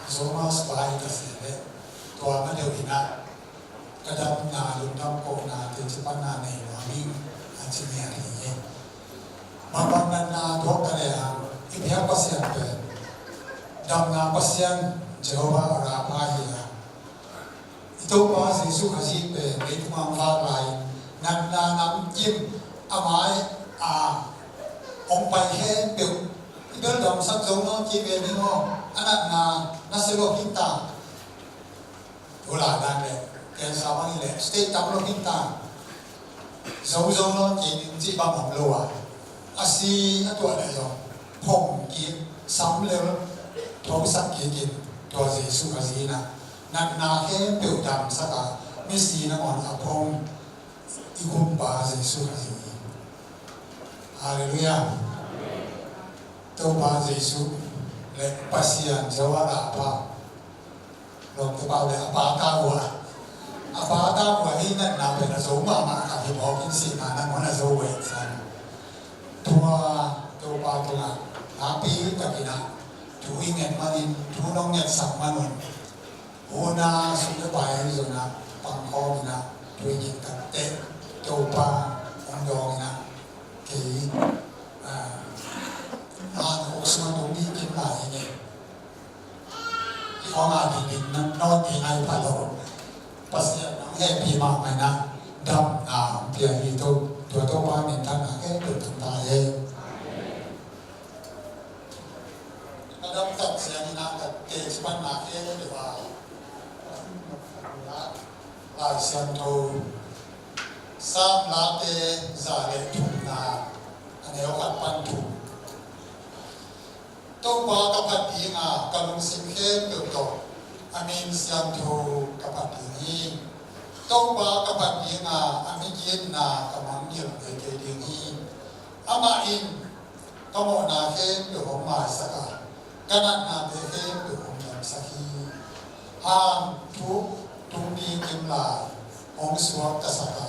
Zomaste pa hi ka si leh tua ma deuh in ah ka damna lungdam kohna teci panna nei nuam ing a ci ngiat hi. Bangbang natna tuak ka leh hang i biak Pasian pen damna Pasian Jehovah Rapha hi a. I Topa Jesuh Khazih pen leitung ah hong vak lai-in natna namkim a mai a hong pai khempeuh i bel damsak zo nawn kei ve ni maw? A natna nasia lo khin ta. Ula dan le cancer bang hi leh stage tam lo khin ta. Zo zo nawn kei ning cih bang om lo a, a si a tuah leh zong phong kik, sam lel, thosak kik in tua Jesuh Khazih in ah natna khempeuh damsak a, misi nangawn a phong i Kumpa Jesuh Khazih hi. Halleluiah. Topa Jesuh le Pasian Jehovah Rapha. Lawmte pau le a pa ta uh a, a pa ta uh a hi natna pen a zo mahmah ka hi mawk in sihna nangawn a zo uh e. Tua Topa tungah nakpi takin ah thu i nget manin thu nong ngetsak man un. Huna sum le pai zong ah pangkhawm in ah thu i nget tak teh Topa hong dawng in ah kei a hong sung a tung ding kim lai hi nge. Khawng a ding ding nawn ding ai pha lo. Pasian nang hehpih mahmah in ah damna hong pia hi. Tua Topa minthanna khempeuh tang ta hen. Ka dam tak ciangin ah ka teci panna khempeuh a Lai Siangtho Sam Late za le thumna a neu khat pan thum. Topa ka phat dinga ka lungsim khempeuh tawh a min siangtho ka phat ding hi. Topa ka phat dinga a migitna ka mangngilh ve kei ding hi. Amah in ka mawhna khempeuh hong maisak a, ka natnate khempeuh hong damsak hi. Hang thuk tung ding kim lai hong suaktasak a,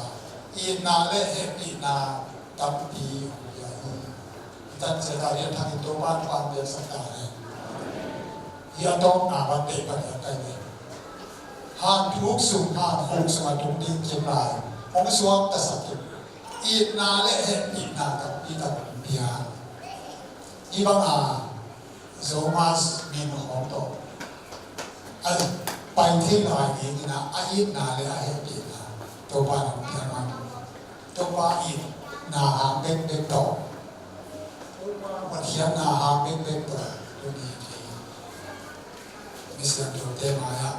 itna le hehpihna tampi hong pia hi. Tan ciat a rian thangin Topa in pan piaksak ta hen. Hi a tawpna bang deih bang hiam kai ve. Hang thuk sung, hang khuk sung a tung ding kim lai hong suaktasak in, itna le hehpihna tampi tak hong pia. Hi bang a Zomaste min hong tawh a pai thei lai dingin a itna le a hehpihna Topa in hong pia man. Topa itna hang bekbek tawh, Topa hotkhiatna hang bekbek tawh tuni kei misiangthote mai-ah,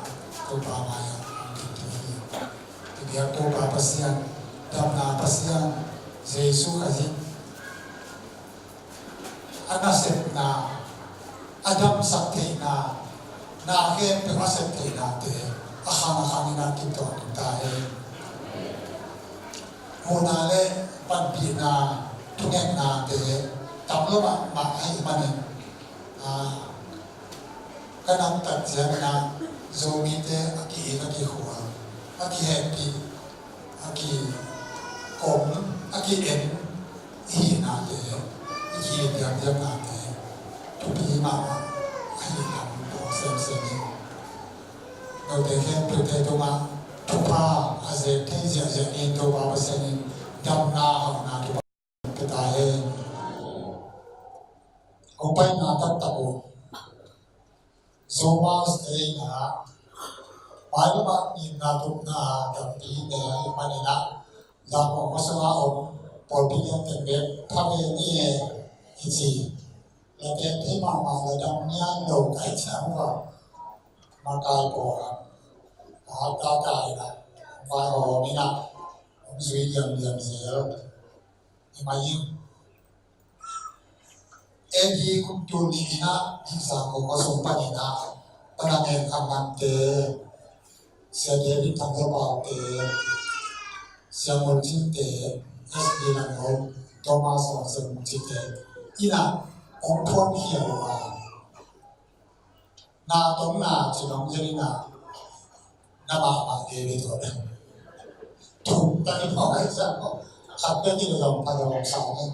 Topa mai-ah hong tung hi. I biak Topa Pasian, damna Pasian Jesuh Khazih a nasepna, a damsak theihna, na khempeuh a sep theihnate a khang a khang in a kip tawh tung ta hen. Muhna le panpihna, thungetnate tam lo mahmah ahih manin, a, ka nang tak ciangin a Zomite a ki-it, a kikhual, a kihehpih, a kikom, a ki-en i hihnate, i ki-it diamdiamnate thupi mahmah ahih lam pawh semsem in, note khempeuhte tungah thupha a zek thei ziahziah in Topa Pasian in damna hauhna thupha pia ta hen. Kong paina taktak uh Zomaste in ah mailam ah ngimna tupna tampi nei ahih manin ah, Zangkong khua sungah om pawlpi lian teng bek pha ve ni e i ci. La tek thei mahmah, la dam nian lo ka hih ciang uh a, Makai pawh a, a hapta kai na, vai hawm ina, hong zui liamliam zel. Ima ing. A D kum tul nih ina, Hihzang ko sung pan ina, Panangen Khang Nangte, Sia David Thang Zapaute, Sia Ngol Cinte, S B Lang Ngol, Thomas Wang Sem Cinte, ina, hong phuan hial uh a. Na tong na ci nong gen ina, na mahmah kei ve tawh. Thum ta i mawh ai sa ko. Khat pia ki lo dong pa dong sa ne.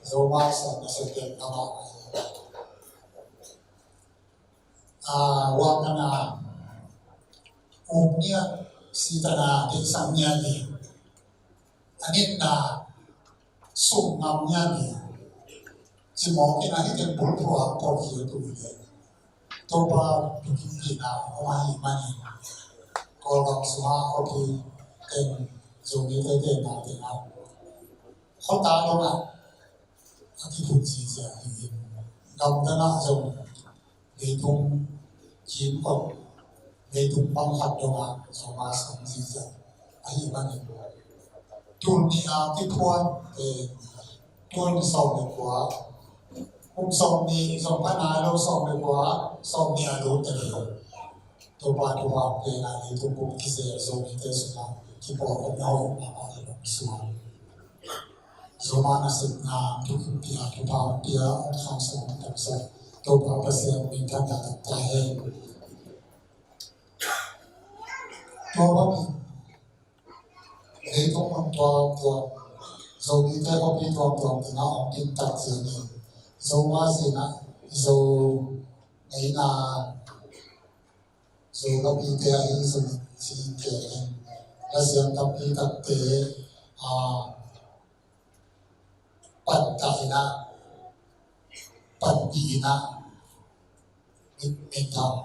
Zo ma sa na se ken na mahmah. A, wa ka na. Um nia, si ta na, te sang nia ni. A nitna sung ngam ngiat hi. Cimawh kina hi teng bulphuh a pawlkhialtu hi le. Topa thukimpihna om ahih manin Kawlgam sungah khuapi teng Zomite tenna tengah khuata dongah a kiphut zizia hi. Gamdangah zong leitung kimkot, leitung pang khat dongah zong a sam zizia ahih manin tul nih a kiphuan, eh, tul sawm le kua, kum sawm nih zong pha nai lo, sawm le kua, sawm nih a lut ta le. Topa, Topa pen a leitung bup kizel Zomite sungah kipawl khopna hoih mahmah hi lo suang. Zoma nasepna thukhup pia, thupha pia, hong kham sung hong tamsak Topa Pasian minthanna tak ta hen. Tua bangin leitung mun tuamtuam, Zomite khuapi tuamtuam tengah hong dim tak ciangin Zoma sinah, Zo ngeina, Zo lapite ahi zong ci kei in, lasiam tampi takte, a, pantah inah, panpih inah, min, minthang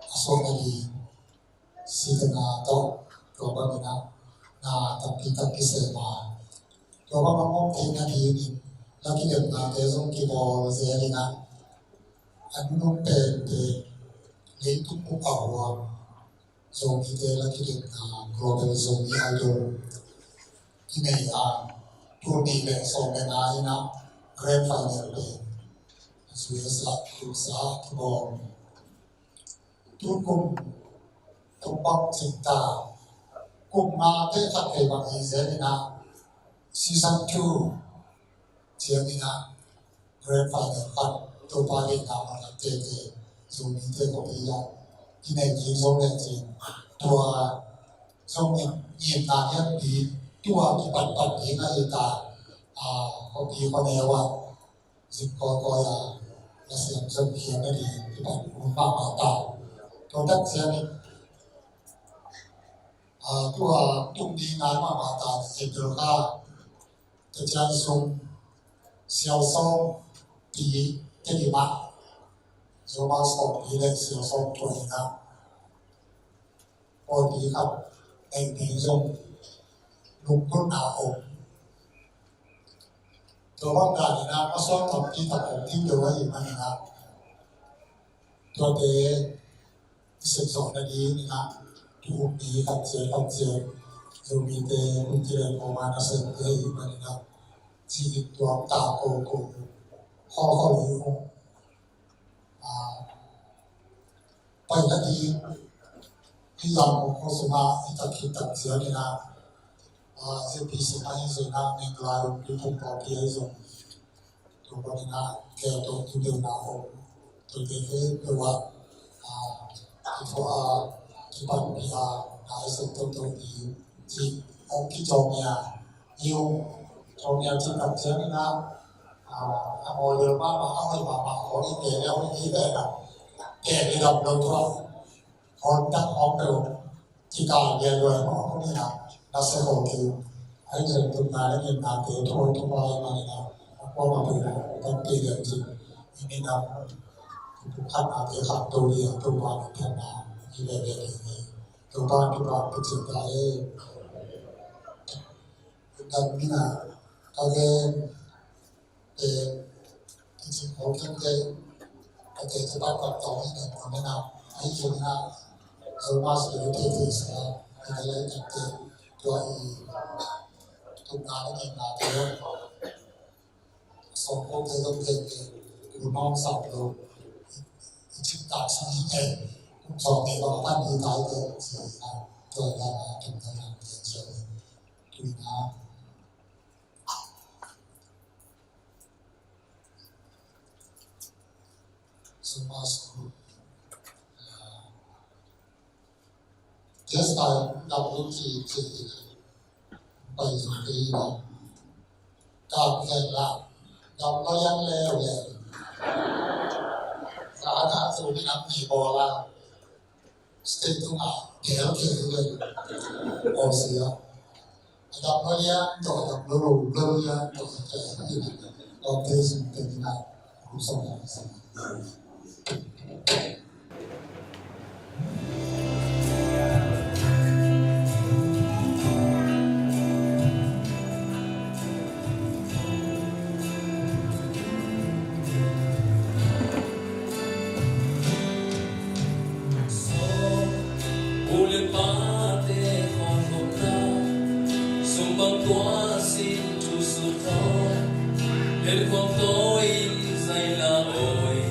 a suak nading, sitena tawh, tua bang inah, na tampi tak kisem a, tua bang a mawk theih nadingin, la kilemnate zong kibawl zel inah, a nunung penpen, leitung bup a huam, Zomite la kilemna Global Zomi Idol kinei a, tul nih le sawm le nga inah grand final pen U S A, U S A kibawl. Tukum, tukum bang cing ta, kum nga te khat vei bang hi zel inah, season two ciang inah, grand final khat, Topa deihna manlang tete, Zomite khuapi ah kinei kik zo lecin, tua zong ngimna hiatpi, tua kipatpat ding ahi ta, a, khuapi khuaneu ah zin kawikawi a, lasiam zong khiat nading kipan hun mahmah ta. Tua tak ciangin, a, tua tung ding ngai mahmah ta, April kha, Tua ciang sung Siaw Sawm Pi Tedim ah, Zoma Sawm Pi le Siaw Sawm Tua inah pawlpi khat neih ding zong lungdamna om. Tua bang dan inah masuak tampi tak om ding lo ahih man inah tuate i sepzawh nading inah, tu-um ni khat ciat khat ciat Zomite hun kilen kawma nasepte ahih man inah, ci-in tuam ta koko, khawlkhawlh hi ung. A, pai nading, hih Yangon khua sungah i tak khit tak ciat inah, a, Z P C mah hi zong inah, Myanmar lungpi pumpi ahi zong Tua bangin ah, kei tawh tu deuh na om, tu deuh deuh deuh ah, ah, kithuah a, kipanpih a, na i sem toto ding, cih hong kicawmia, i hong cawmia cih tak ciangin ah, ah, a model mahmah, a hoih mahmah, hong i te le hong i te le, te le dam lo tuah, hong tak hong peuh. Kikal lian luai mawk hong hi a, na sia kho kei. Ahi zong tupna le ngimnate thuai thuai mah hi a, a kuamah peuh in tampi lian cin i minam, i pumkhatnate khangto ding a, Topa minthanna i veve kei hi. Topa, Topa minthanna e. Undam mina ka gen, eh, kici khawng kei, ka te te pa pa tawng hi na mawk na. Ahi zongin ah, Zomi sung i theithei sa a, i ka lai tak te, tua i tupna na ngenna te, sawm ko te dong te te, ku nong sau lo, i cik tak sa ni te, kum sawm ni bang pan ni tai te, si na, tua i na, tua i na, tua i na, tua i na. Suma sung. Just a dam lu ki ki pai zong kei la. Dam ven la. Dam la yang le le. Sa na su ni nam ni bo la. State tungah gel kei hi ve. Aw sia. A dam lo lian tawh, a dam lo lo, lo lian tawh, a dam lo lian tawh, a dam lo lian tawh. U le pate khualzawhna sung bang tua sin thu sut thaw, len khuang tawi in zai la awi.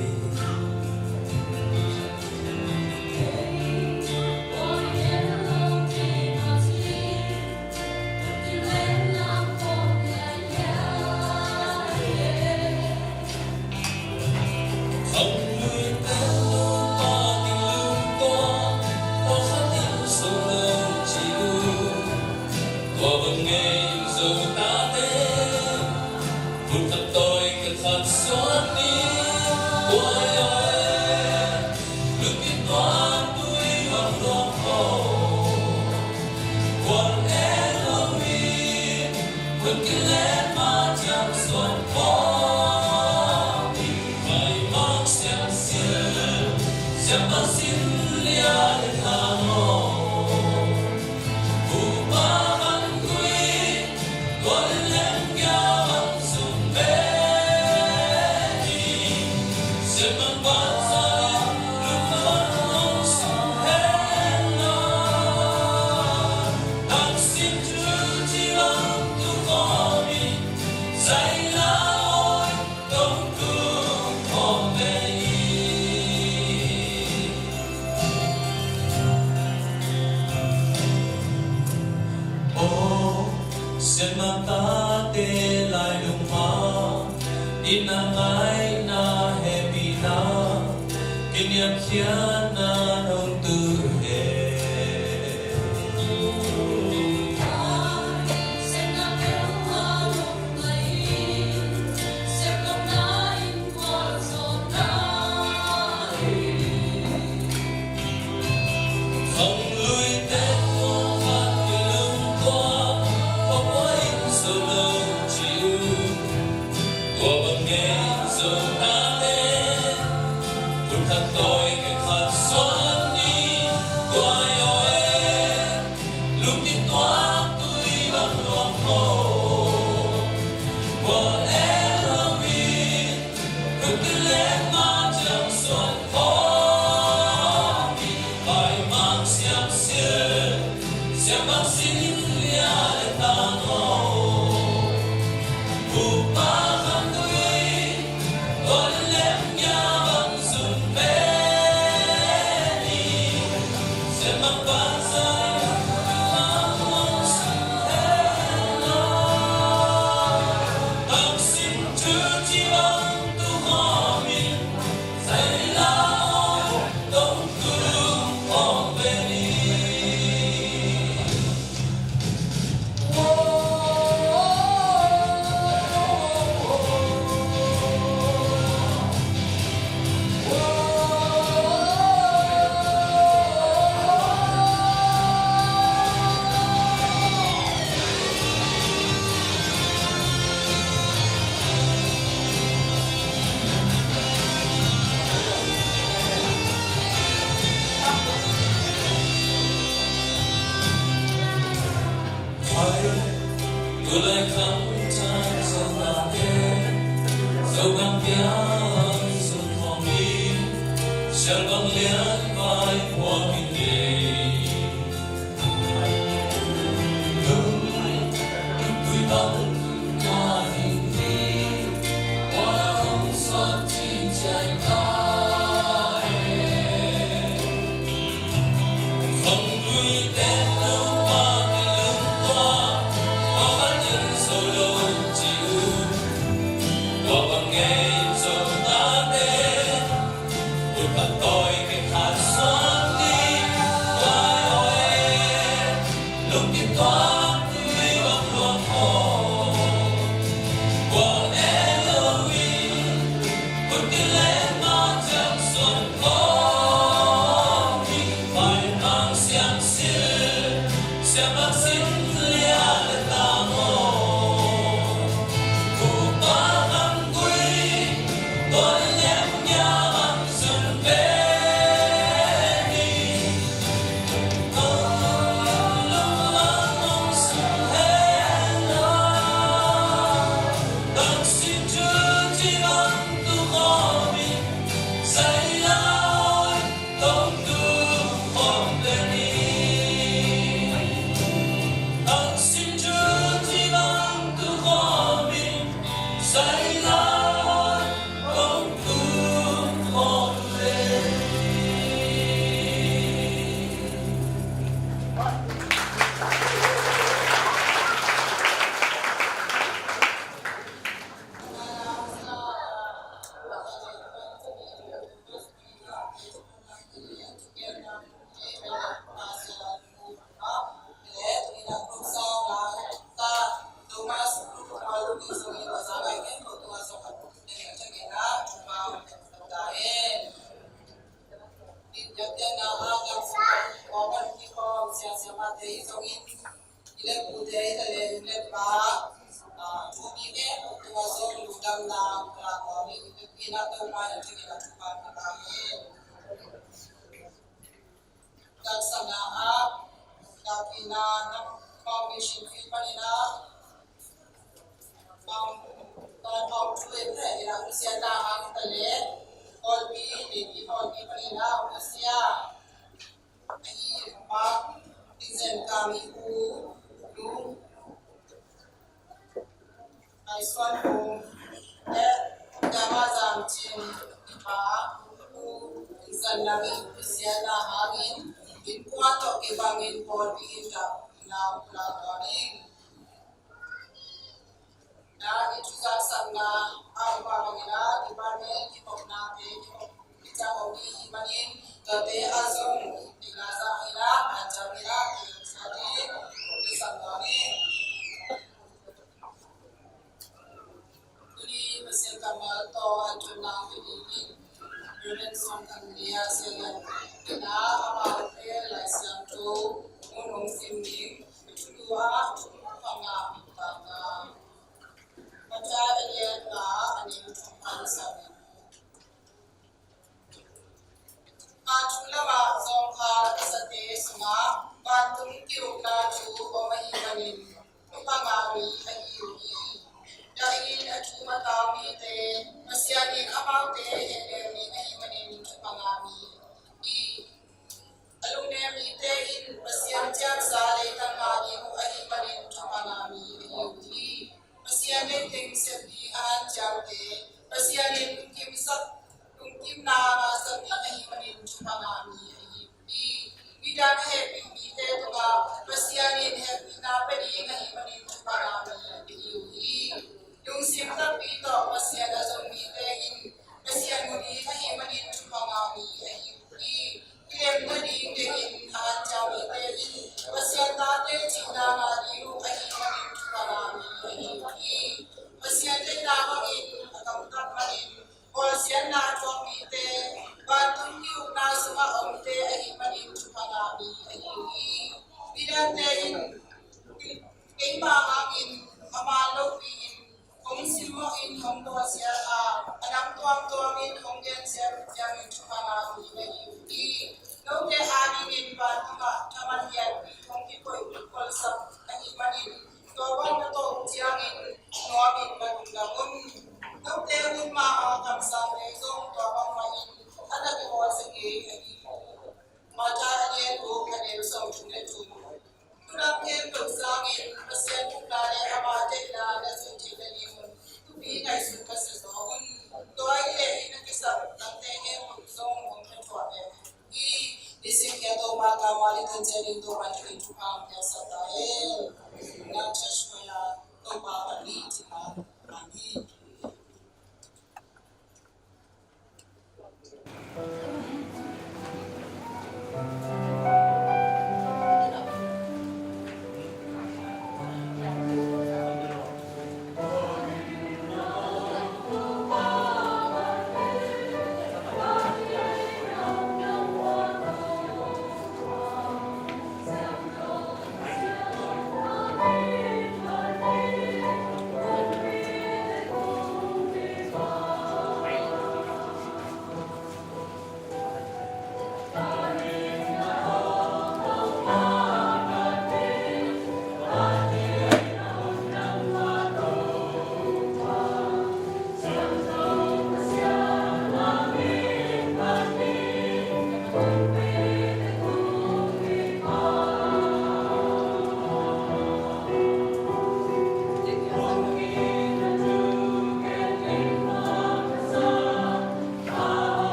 Aw, siatna tate lailung ma, i na ngaihna hehpihna, kiniamkhiatna nong tu hen. Siangvang lian vai hua kin lei. Lungtui bang na ding hi. Hua na hong suak ci cian ka e. Khanglui pen lo pa kin lungtua. Hua bang in so lo ci u. Hua bang ngei so ta te. Taksana ah, taksana na pau mission field panin ah, pau, pau, pau tu em thei ina usia ta hang ta le, pawlpi, leipi pawlpi panin ah usia. Ahi pa, Vincent Kami U, Nu Mai Suan Pum, le Dama Zam Cin pa, U Vincent Nami, Vincent na hangin, innkuan tawh kibangin pawlpi in dah na pulak ding. Na i thuzaksakna a um a bangin a department kikhopnate kikhop kicang om ding hih manin, tuate a zong deihna zah in a, hanciam in a, kikhop sia ding, kisak ding. Tuni Pasian kammal tawh hanthotna pia dingin Reverend Suan Khan Lia Sia Lian in a, amaute Lai Siangtho mun hong sim ding. Thulu ah thum panga pangna. Matthai a lian nga, a neu thum pan sagih. Vantung lamah zawngkhal a sate sungah vantung ki-ukna thu om ahih manin thupha ngah mi ahi uh hi. Dahin a thum a tau mite Pasian in amaute hehnem ding ahih manin thupha ngah mi hi. A lungnem mite in Pasian ciamsa leitang ngah ding uh ahih manin thupha ngah mi ahi uh hi. Pasian leiteng sep ding a hanciamte Pasian in lungkimsak, lungkimna ngahsak ding ahih manin thupha ngah mi ahi uh hi. Midang a hehpih mite tungah Pasian in hehpihna pia ding ahih manin thupha ngah mi ahi uh hi. Lungsim takpi tawh Pasian a zong mite in Pasian mu ding ahih manin thupha ngah mi ahi uh hi. Kilem nading deih in a hanciam mite in Pasian tate cihna ngah ding uh ahih manin thupha ngah mi ahi uh hi. Pasian deihna bangin a gamtat manin bawlsiatna a tuak mite vantung ki-ukna sungah omte ahih manin thupha ngah mi ahi uh hi. Midangte in keima hangin a man lopi in hong simmawh in hong bawlsiat a, a nam tuamtuam in hong gensiat uh ciangin thupha ngah mi na hi uh hi. Note adingin vantungah thaman lianpi hong kikoih kolsak ahih manin tua bang na tawh uh ciangin nuamin na lungdam un. Note hun ma-a kamsangte zong tua bangmah in a na kibawlsak Hi, nisim kia Topa kammal i tun ciangin Topa in thupha hong piaksak ta hen. Ngakchia suai a, Topa bang ni ci ta. Amen.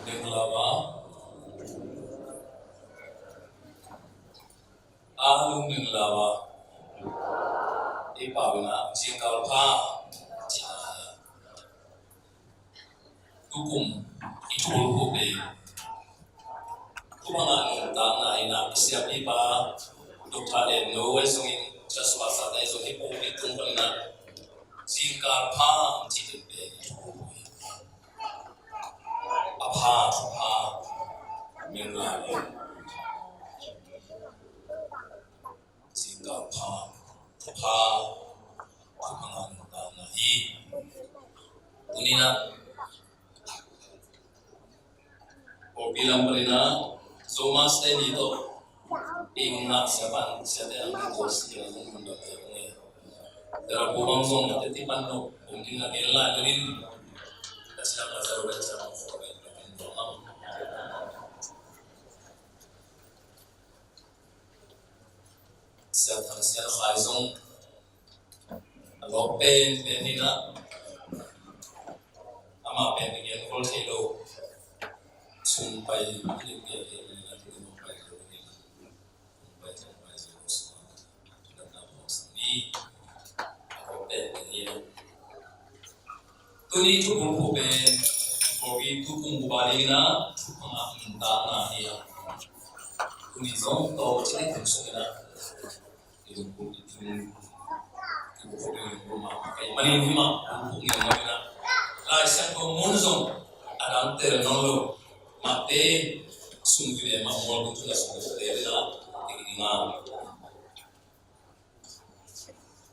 Ding lava. A lungding lava. I pau ina jingkal pha. Tukum i thul hu pe. Tukum a nuntakna ina i siapipa Doctor Len No Wai sungin Joshua Satai sung hi pu i tung pan ina jingkal pha ang ci pen pe i thul hu hi. A pha thupha mel lai. Jingkal pha thupha thupha ngan nuntakna hi. Tuni ina Pawlpi lam panin ah Zomaste ni tawh Ing ngah sia pan sia te ang ko sia ang mun da te ang e. Dara ko bang zong te ti pan no ong king a ken lai ka nin. Ka sia ka sa ro ka sia ang ko ka kin to ang. Sia thang sia khai zong a lawk pen pen hi na. Amah pen pen gen khol thei lo. Sum pai lim pen pen pen pen pai lo. Tuni thukhun phu pen Covid thukhun phu bang ding na thukhun a nuntakna hi a. Tuni zong tawh cih thum sung ina. Lai Siangtho mun zong a dang tel nawn lo. Mate sung hi ve mah mual tung tuna sung hi ve na ding ding a.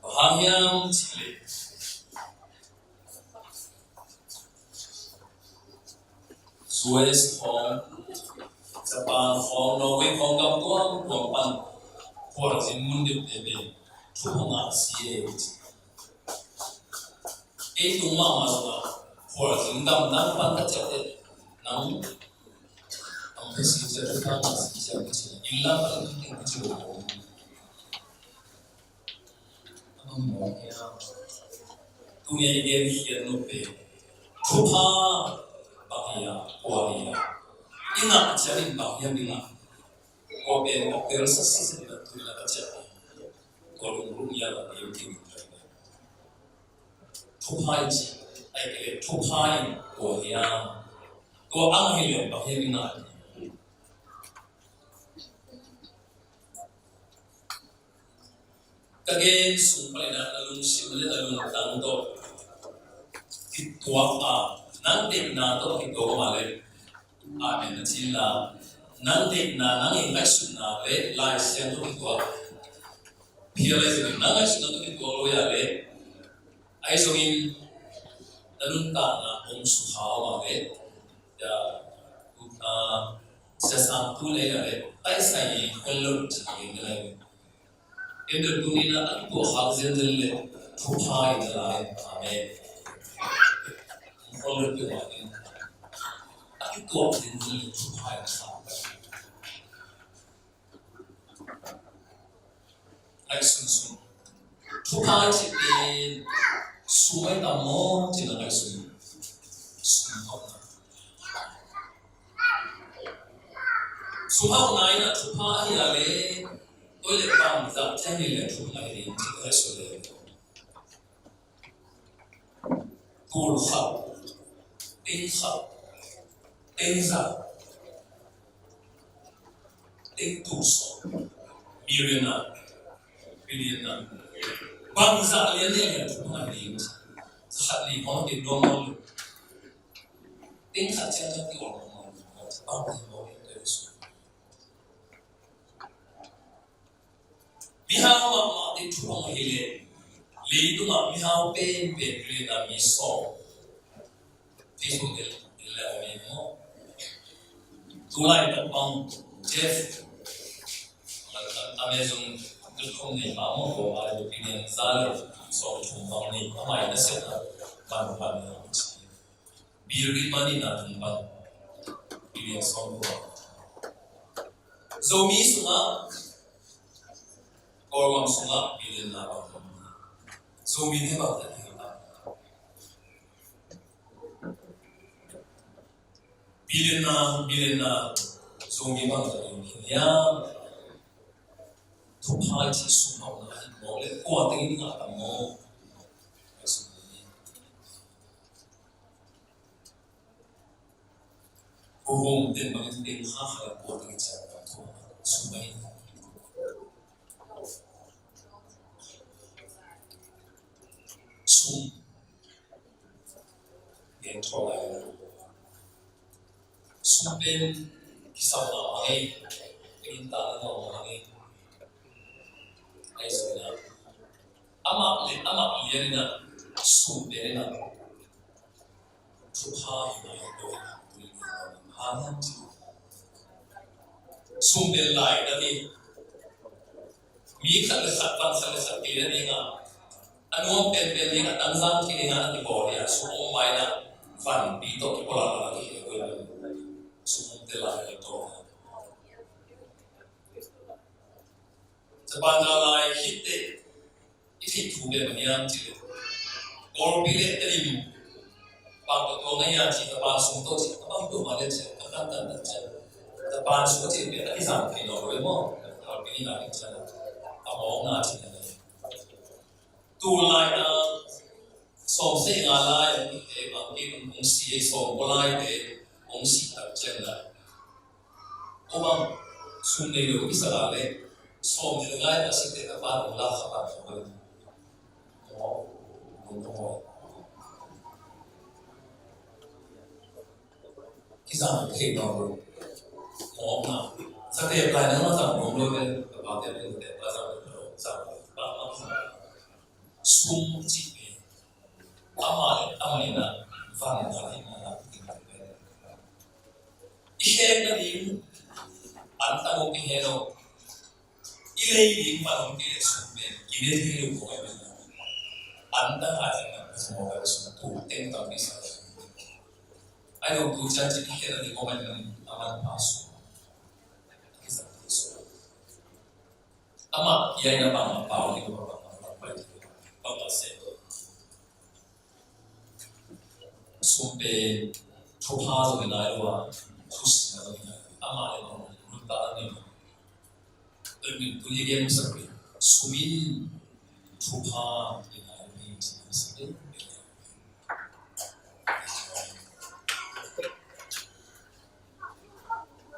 Bang hang hiam cih leh U S khawng, Japan khawng, Norway khawng gam tuamtuam pan khualzin mun deuhte pen thukhun a si e. Ei tung mahmah zongah khualzin gam nang pan ka ciah teh nang ang phe si ciah, thukhun a si ciah ka ci. Inn lam pan ka ci lo. Tuni a i gen khiat nop pen thupha bang hi a, kua hi a, i ngah ciangin bang hiam i ngah. Kua pen ka pel sa sisat na tuni a ka ciah a, kua lungrum hi a, ka pel kin. Thupha i ci, ai ke thupha in kua hi a, kua ang hi leh bang hiam i ngah. Ka gen sung panin ah na lungsim le na lungtang tawh kituak a, nang deihna tawh kituak mah leh, amen na ci inla, nang deihna, nang i ngaihsutna le Lai Siangtho tawh kituak. Phial lai zong nang ngaihsutna tawh kituak lo hi a leh, ahi zongin na nuntakna om sukha om a leh, ya, ah, Sia Sang tu le hi a leh, taisai i khol lo ci a gen ka lai. Ken bel tuni in a kituak khak zenzen leh thupha in a la e. Amen. Khol lo peuhmah in a kituak zenzen leh thupha in a la e. Ngaihsun sung. Thupha i cih pen sum ahi tam maw ci-in a ngaihsun. Sum hauhna. Sum hauhna in a thupha ahi a leh, tua leh bangzah ciang hi leh thupha hi ding ci-in a ngaihsun leh. Tul khat, teng khat, teng za, teng tul sawm, millionaire, billionaire. Bangzah lian lian thupha hi ding. Za khat nih hong ding dong lo. Teng khat ciang ciang ti ol mawk mawk, bang ti mawk in teng sung. Mihau mahmah te thu hong hi leh, leitungah mihau penpen le na mi sawm. Facebook el, el le om in maw. Tulai tak bang Jeff, Amazon dot com nei mah maw, ko ai do pinian za le sawm thum bang nei, amah in a set a ban ban na. Bill Gates mah ni na tung pan. Bill Gates sawm tua. Zomi sungah, Kawlgam sungah, billionaire bang. Zomi ne bang. Billionaire, billionaire, Zomi bang. Thupha i cih sum hauhna hi mawk leh kua teng in ngah tam maw. Huhum ten bangin teng kha kha la kua teng in ciah tam thupha sum ahi. Sum. Gen thaw lai. Sum pen kisam mahmah hi. Pen ta na mahmah hi. Ai sum na. Amah le amah lian na sum pen na. Thupha hi na hi. Sum pen lai na hi. Mi khat le khat, van khat le khat kei le ding a, a nuam penpen ding a, tangzang kei ding a, a kibawl hi a, sum om mai na, van pi tawh kipawlak a kihe koi na, sum om te lai a tawh. Japan galai khit teh i theih thu pen bang hiam cih leh, Kawlpi le Tedim bang tawh tuang na hiam cih, Japan sung tawh cih, a bang tawh mah le cih, a kan tan tan cih. Japan sung cih pen a kizang thei lo le maw. Kawlpi ni na ding cih. A mawkna cih na. Tu lai a, sawm seh nga lai a, bang kei hong si, sawm kua lai te hong si tak ciang lai. Ko bang, sum nei lo kisa lai le, sawm nei lo lai a si te ka pa hong la kha pa hong. Kizang thei nawn lo. Mawkna. Sa te pai na ma zang mawk lo te, ka pa te te te pa zang lo, zang lo, pa ma zang. Sum ci pe. Ama le, ama le na, van na, na, na, na. I khek na ding, an ta mo ki he lo. I lei ding pan hong kei le sum pen, i lei ding lo ko ai pen. An ta hai na, sum mo ai sum tu, teng tam ki sa. Ai lo tu chan ci ki he na ding ko mai na, a man pa sum. Ki sa tu sum. Ama, i ai na bang, bang, bang, bang, bang, bang, bang, bang, bang, bang, sum pen thupha zong hi nai lo a, thusim zong hi nai lo. Amah le amah nuntak a nei lo. Tua min tu i gen sak pen sum in thupha hi nai lo hi ci sak pen.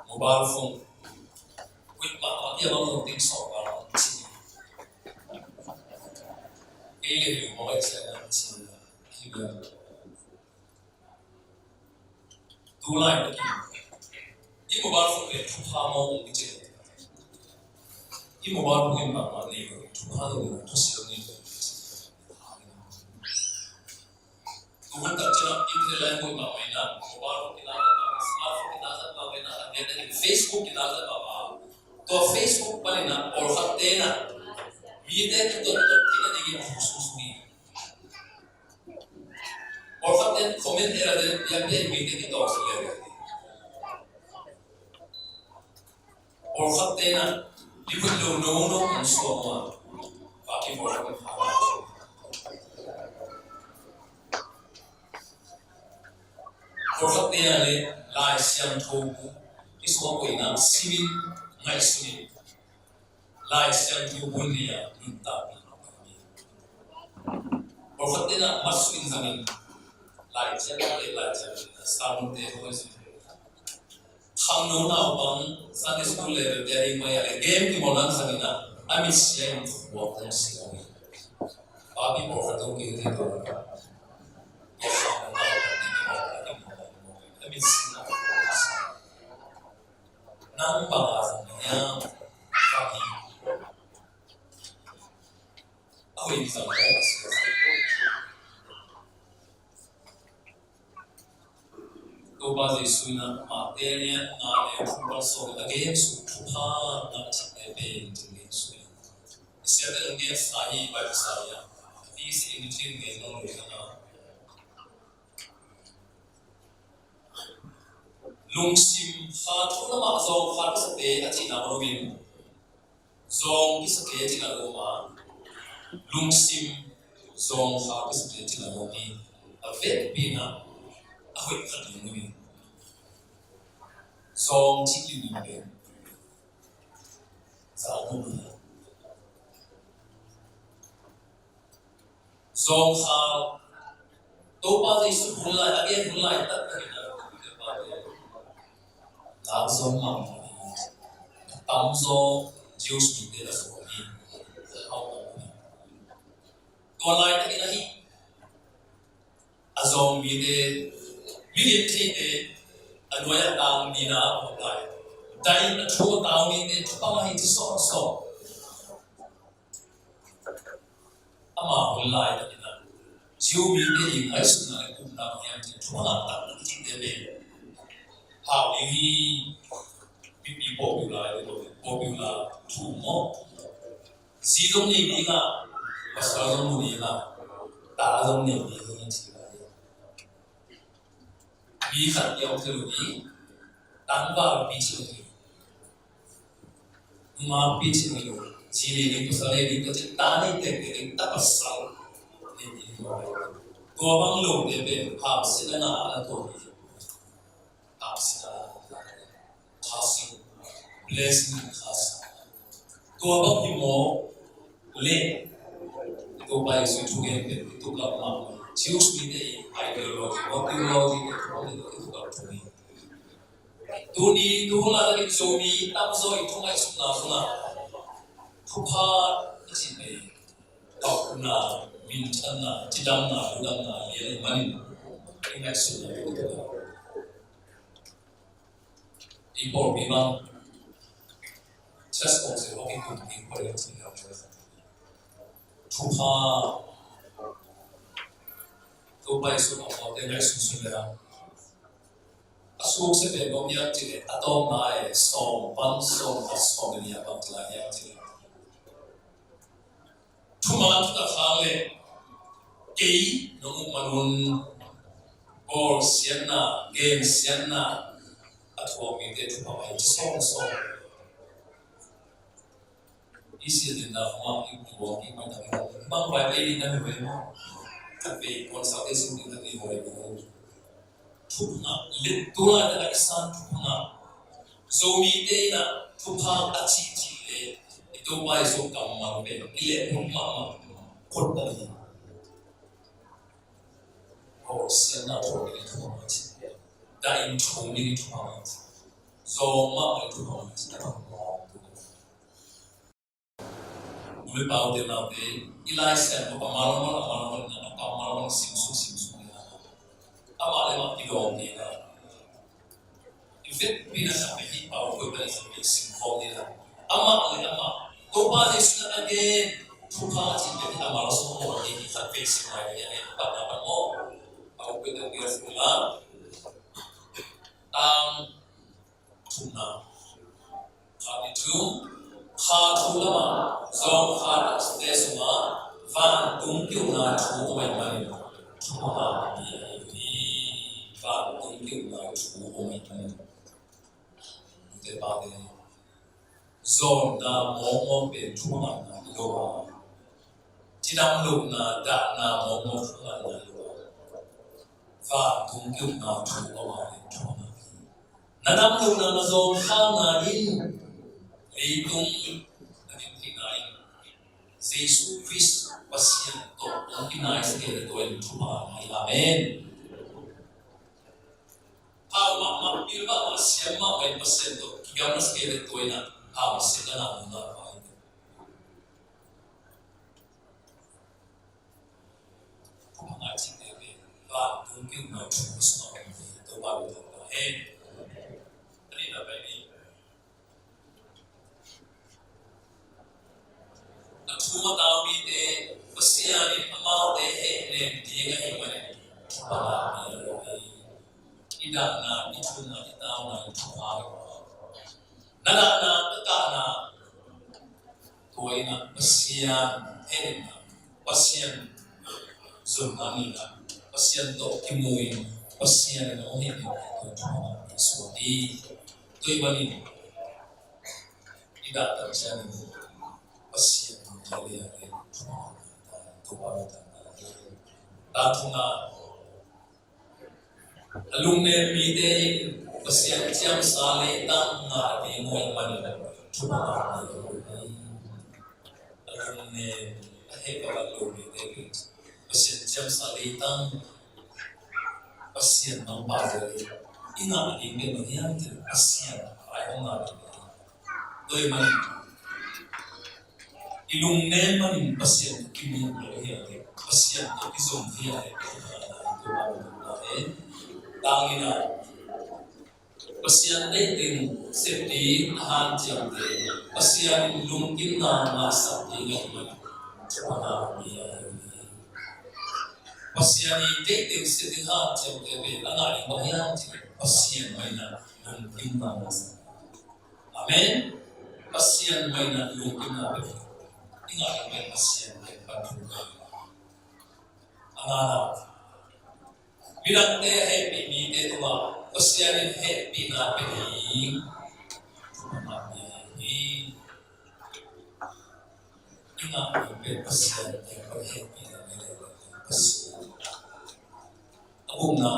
Mobile phone. Kuih mah mah, ia bang zong ting sawh bang ci. Ei le lu mawh ei sia nang ci. Hi bia. Tu lai na ki. I mobile phone le thupha mawh ong ci. I mobile phone in bang mah nei lo, thupha lo, thusim lo nei lo. Tuhan tak cina internet lai mui ma mai na, mobile phone kina zat ma, smartphone kina zat ma, kina zat ma, Facebook kina zat ma, ma. Tua Facebook panin a, pawlkhatte na, mite kitawt tawt kina dingin thu sung sung hi. Pawlkhatte comment era den, piang piang mite kitawt sung le. Pawlkhatte na, i vut lo no no an suak ma. Paki pawlkhat. Pawlkhatte na le, Lai Siangtho bu i suak ko ina simin ngaihsunin. Lai Siangtho bu nia nuntak. Pawlkhatte na, matsuin zangin. Lai Siangtho le, Lai Siangtho. Samun te ko si. Khangno naupang Sunday school level te a ding mai a le game kimawl nan sangin a, a mit sia in khuak hong si lo hi. Papi pawlkhat hong kihel thei tawh. Tua khangno naupang te kimawl a ding mai a le a mit sia in a khuak hong si. Nang bang a zang hiam? Papi. A hoih zang hiam? Topa Jesuh in a Mate lian nga le thum pan sawm a gen sung thupha na cihte pen cih gen sung. Siate in gen sa hi Bible sa hi a. Ti si in cih gen nong lo hi a. Lungsim kha thu na mah zawng kha kisate a cihna mah lo in. Zawng kisate cih a lo ma, lungsim zawng kha kisate cih a lo mi, a vekpi in a hoih khat ding lo mi. Zawng cih lim lim pen. Zawng hun hun. Zawng kha, Topa Jesuh hun lai, a gen hun lai taktak in a, lak zawng mahmah hi. Tam zaw Jews mite a zawng hi. Tua laitak in ahi, a zawng mite, mi lian theite, a nuai a tang dina a om lai. Dai a thu a tau mite, thupha hi ci sawnsawng. Ama hun laitak in a, Jew mite i ngaihsutna le upna bang hiam cih thu a ngah taktak cihte pen hau ding hi. Mipi popular, popular thu maw. Zi zong nei ding a, pasal zong mu ding a, ta zong nei ding a ci lai. Mi khat i om thei lo ding, tangval pi ci lo ding. Nungak pi ci lo ding. Zi nei ding, pasal nei ding, tua ci ta nei tek ding, ta pasal nei ding. Tua bang lo te pen, hapsina na, na tua ding. Hapsina, cursing, blessing, cursing. Tua bang hi mawk leh, Topa Jesu thugen pen i tuklap mah. Jews mite i ideology, what theology, i tuklap thu hi. Tuni, tu hun lai takin Zomi tamzaw i thu ngaihsutna sungah thupha i cih pen, tawpna, minthanna, cidamna, ludamna lian ahih manin i ngaihsutna i tuklap. I pawlpi bang, church council hong i kum i pawlpi bang, thupha, Topa Jesu a pawlte ngaihsun sun le a, a suk se pen bawm hiam cih leh, a tawpna e, sawm pan sawm khat sawm le nih a bang cih lai hiam cih leh, thuman thutak hang le kei nong uh manun bawlsiatna, gensiatna a thuak mite thupha mai ci sawm sawm. I siatin dah hong i buang i mai tak i bang bai ei na mi bai maw. Khat vei consultation ding khat vei hoi. Thupha ngah, len tu lai tak a i san thupha ngah. Zomite in a thupha a cih cih le, i Topa Jesu kammal pen i leh thupha ngah, khut ta hi. Aw, sian na thupha ngah cih. Dah in thum ding thupha ngah cih. Zong mah thupha ngah cih. Ule pau te nau te, i Lai Siangtho a mal mal, a mal mal, a mal mal, sim sung, sim sung. Amah le amah kidawm ding a, i vekpi na sa pe hi pau koi pa i sa pe sim khawm ding a. Amah le amah, Topa Jesu na a gen, thupha cih pe hi amah le amah kidawm ding hi, khat pe sim lai ding a, khat na pa maw. Pau koi pa i sa pe la. Tang thumna. Kha ni thu, kha thu lama, zong kha te sunga, vantung kiukna thu om ahih manin, thupha ngah mi ahi hi. Vantung kiukna thu om ahih manin. Te pa te, zawnna mawkmawk pen thupha ngahna hi lo a. Cidam lohna, dahna mawkmawk thupha ngahna hi lo a. Vantung kiukna thu om ahih manin thupha ngah hi. Na dam lohna na zawngkhakna in, leitung na ding theihna in, Jesu Khrist Pasian tawh hong kinai sak kei leh tua in thupha ngah hi. Amen. Pau mahmah, pil mahmah, siam mahmah in Pasian tawh kigamla sak kei leh tua in a, pau siam na na na na. Thupha ngah cihte pen vantung kiukna thu a sungah om hi. Topa bel thangta hen. A nihna pen hi. A thum a tau mite Pasian in amaute hehnem ding ahih manin thupha ngah mi a lo hi. I dahna, i thumna, i tauna in thupha ngah. Na dahna, na kahna, tua in a Pasian hehnemna, Pasian zonna ngeina, Pasian tawh kimu in, Pasian in hong hehnem tua in thupha ngah mi suak hi. Tua ahih manin i dahna Pasian in, Pasian in thupha ngah ta, thupha ngah ta. Ta thumna, a lungnem mite in Pasian ciamsa leitang ngah ding uh ahih manin thupha ngah ding uh hi. A lungnem, a heh a vat lo mite in Pasian ciamsa leitang, Pasian mangpa zel i ngah ding pen bang hiam cih leh Pasian a hong ngah ding. Tua ahih manin i lungnem manin Pasian kimu lo hi a, Pasian tawh kizom hi a, tangin a Pasian deih teng sep ding a hanciamte, Pasian in lungkimna ngahsak ding ahih manin thupha ngah mi ahi hi. Pasian in deih teng sep ding hanciamte pen a ngah ding bang hiam cih leh Pasian mah in a lungkimna ngahsak. Amen. Pasian mah in a lungkimna pe. Ina pen Pasian pen pan thu ka. A ngana, midangte a hehpih mite tungah Pasian in hehpihna pia ding. Ina pen Pasian pen pan hehpihna pia ding. Pasian. A bukna,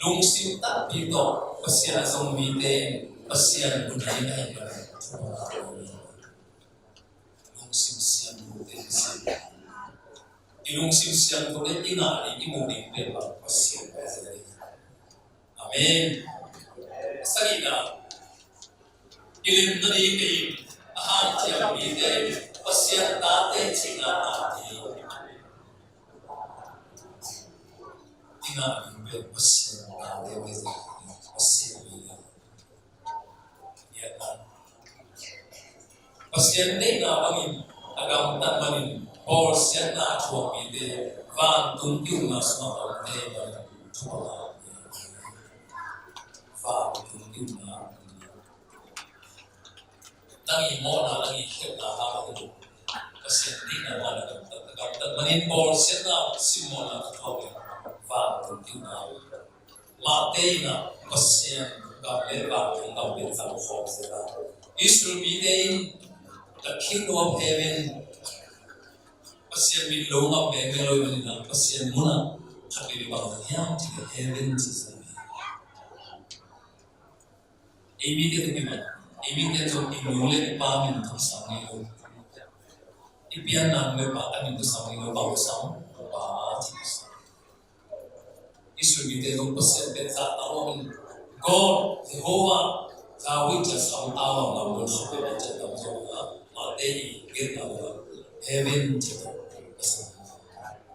lungsim takpi tawh Pasian a zong mite in Pasian hun ding ahi manin. Lungsim siangthote in si. I lungsim siangthote in i ngah ding, i muh ding pen bang Pasian ahi. Amen. Sagihna, i lemna ding in a hanciam mite in Pasian tate cihna tate. I ngah ding pen Pasian tate, Pasian mite. Pasian deihna bangin a gamtat manin bawlsiatna a thuak mite vantung ki-ukna sungah a omte manin thuak a, vantung ki-ukna. Nang i mawhna, nang i khialhna hang a hi lo. Pasian deihna bangin a gamtat, a gamtat manin bawlsiatna, simmawhna a thuak in vantung ki-ukna. Mahte in ah Pasian gam le vantung gam pen zang khawm zel a, Israel mite in the kingdom of heaven, Pasian min lo ngam mengmeng lo ahih manin ah Pasian mun ah khat vei bang zang hiam cih leh heaven cih zang hi. Ei mite tawh kimat, ei mite tawh i nu le i pa min tawh sang ngei lo. I pianna nu le pa a min tawh sang ngei lo, bang tawh sang? Pa cih tawh sang. Israel mite zong Pasian pen zahtak mawk in, God, Jehovah, Yahweh ci-a sam ta mawk, lam lo sam pen pen ci-a tam zong a, mahte i genna mawk a, heaven ci-a tam a sam.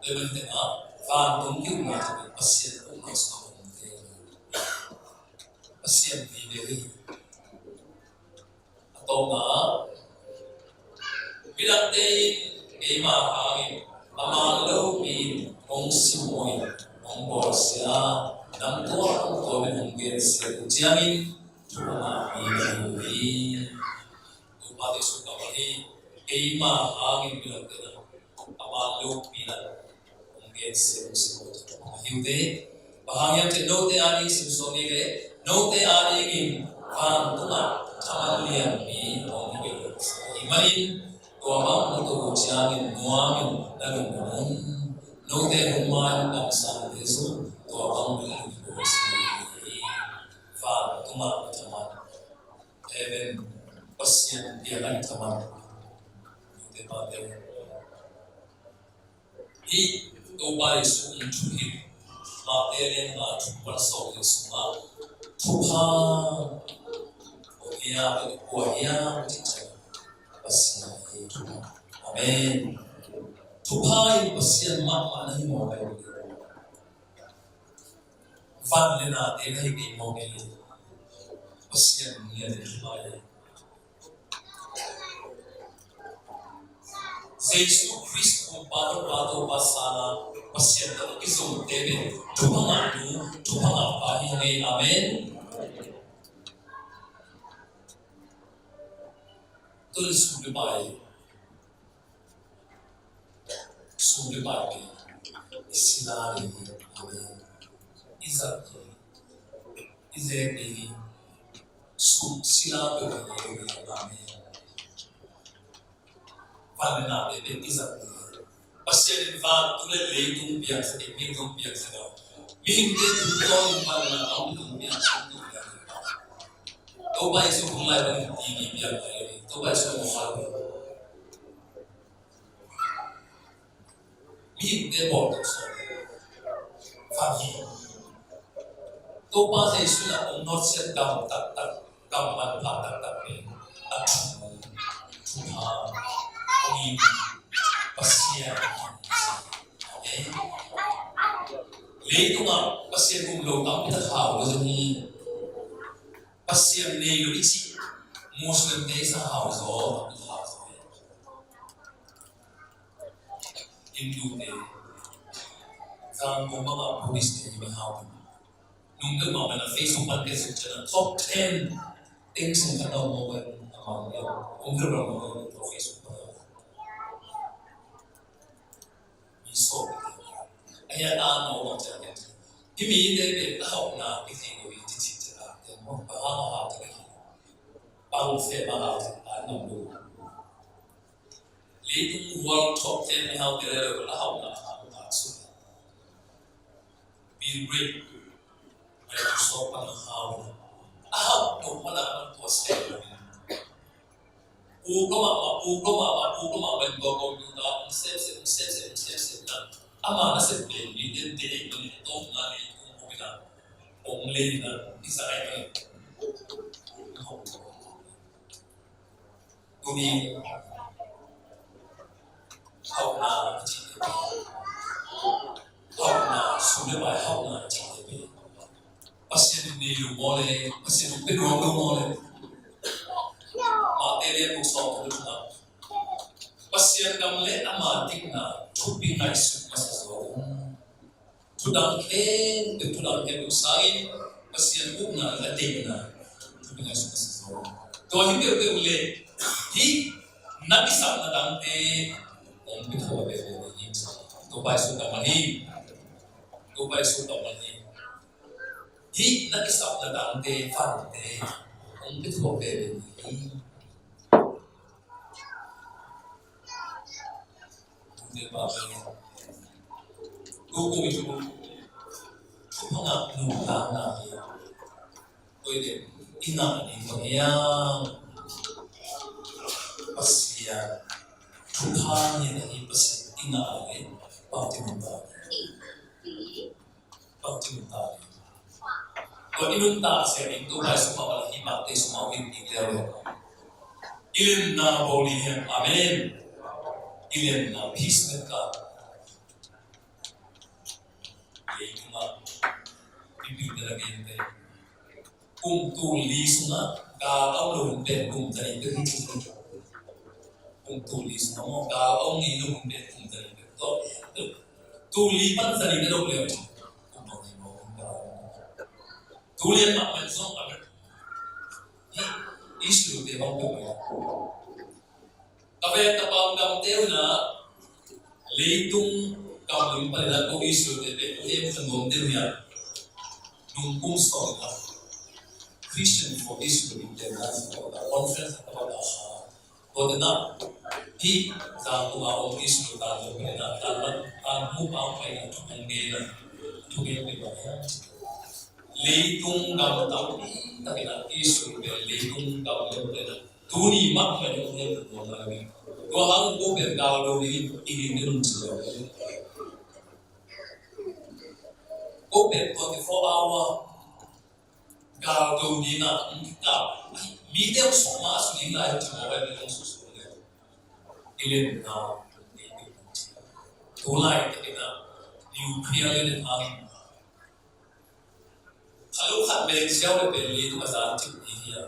Tua ahih manin tengah vantung ki-ukna ci-a Pasian ukna sungah om te. Pasian vive hi. A tawpna, midangte in keima hangin a man lopi in hong simmawh in hong bawlsia, nam tuamtuam in hong gensia uh ciangin thu a ngah mi na hi uh hi. Topa Jesuh kammal hi. Keima hangin midangte in a man lopi in hong gensia, hong simmawh uh hi uh te. Bang hang hiam cih leh note ading simsawh ni leh note adingin vantungah thaman lianpi hong hi ve. Ahih manin tua bang na tuah uh ciangin nuamin na lungdam un. Note hong ma-in damsate zong tua bang na lungdam un. Vantungah thaman, heaven, Pasian piak a thaman. Note pate, hih Topa Jesuh in thuhilh, Matthai lian nga, thum pan sawmnih sungah, thupha kua hiam, kua hiam cih ciang Pasian hi. Amen. Thupha in Pasian mahmah na hi mawk hi. Van le nate na hi kei mawk hi. Pasian ngiat in thupha hi. Jesu Khrist Topa, Topa, Topa sangin Pasian tawh i zongte pen thupha ngahnu, thupha ngahpa hi hang ei. Amen. Tua leh sum le pai, sum le pai pen i sila ding hi. Amen. I zat ding hi. I zek ding hi. Sum sila peuhmah hi lo hi. Amen. Van le nate pen i zat ding hi. Pasian in vantung le leitung piangsak, leitung piangsak a, mihingte tungtawnin van le na leitung piangsak, leitung piangsak. Topa Jesuh hong lai bangin TV piang lai lo hi. Topa Jesuh hong lai bangin mihingte bawltok sawm van hi. Topa Jesuh in a hong nawtsiat gam taktak, gam manpha taktak pen a thu, thupha, hong it Pasian. Amen. Leitungah Pasian um lo tampi tak hau lo zong hi. Pasian nei lo i cih Muslimte i sang hau zaw, tampi tak hau zaw hi. Hindute, Zangkong bangah Buddhist te hi mah hau. Nung deuh mah bangin a Facebook pan Facebook ciangin top ten teng sung khat na om mawk a, amau in a om deuh mah bangin a Facebook pan. Hia ta no no cia hia. Himi te pe ta hau na pi ti no i ti ti cia ta. Hia mo pa ha ha ta ni. Pa u se ma ha ta no no. Leitung world top ten ni hau te le la hau na hau na su. Bill Gates. Microsoft pan hau. A hau to pa na to se. Uk lo mahmah, uk lo mahmah, uk lo mahmah in tua computer hong sepsep, hong sepsep, hong sepsep na. Ama nasep pen mite deih mah in tawpna leitung hong uk in a, hong lei in a, i zai mah in. Tuni hauhna a cihte pen, hauhna, sum le pai hauhna a cihte pen Pasian in nei lo maw le, Pasian in pia nuam lo maw le. Mate lian buk sawm le thumna. Pasian gam le ama dikna thupi ngaihsut masa zaw un. Thudang khempeuh, thudang khempeuh sangin Pasian ukna le a deihna thupi ngaihsut masa zaw un. Tua hi peuhpeuh le hih na kisapna dangte hong pia thei veve ding hi. Topa Jesu kammal hi. Topa Jesu kammal hi. Hih na kisapna dangte vante hong pia thei veve ding hi. Tute pa pen tu kum i thu, thupha ngah nuntakna hi. Tua i den i ngah ding bang hiam? Pasian thupha ngen ahi Pasian i ngah le bangci nuntak, bangci nuntak. Tua i nuntak sia ding tu pai suma wala hi bangte suma win ding leu le. I lemna bo ding hiam? Amen. I lemna peacemaker. Leitungah mipite la gente. Kum tul li sungah gal a om lo hun pen kum za nih bek hi ci. Kum tul li sungah maw gal a om ngei lo hun pen kum za nih bek. Tul li pan za nih na dok leh kum bang hi maw gal. Tul lian mah pen zong a bek. Israel te bang peuh mai a. Ka veng ka pau gamte uh na leitung gam lim panin a ko Israel te pek ko em ka nuam deuh hi a. Nung kum sawm in a Christian for Israel in te na conference a ka bang a kha. Ko te na hi zang kum a om Israel ta te pek na ta na ta mu pa om pai na thuk hong gen na thuk hong gen pek na hi a. Leitung gam tampi takin a Israel pen leitung gam lim pen a tuni mah pen hong hel nuam lai ve. Tua hang ko pen gal do ding in i lim ding ci lo. Ko pen twenty-four hour gal do ding a hong kikal. Mite hong suk ma suk ding lai ci lo ve, hong suk suk le. I lim na. Tulai takin a nuclear le le thang. Khat lo khat meng ziau le pen leitung a zan cik ni hi a.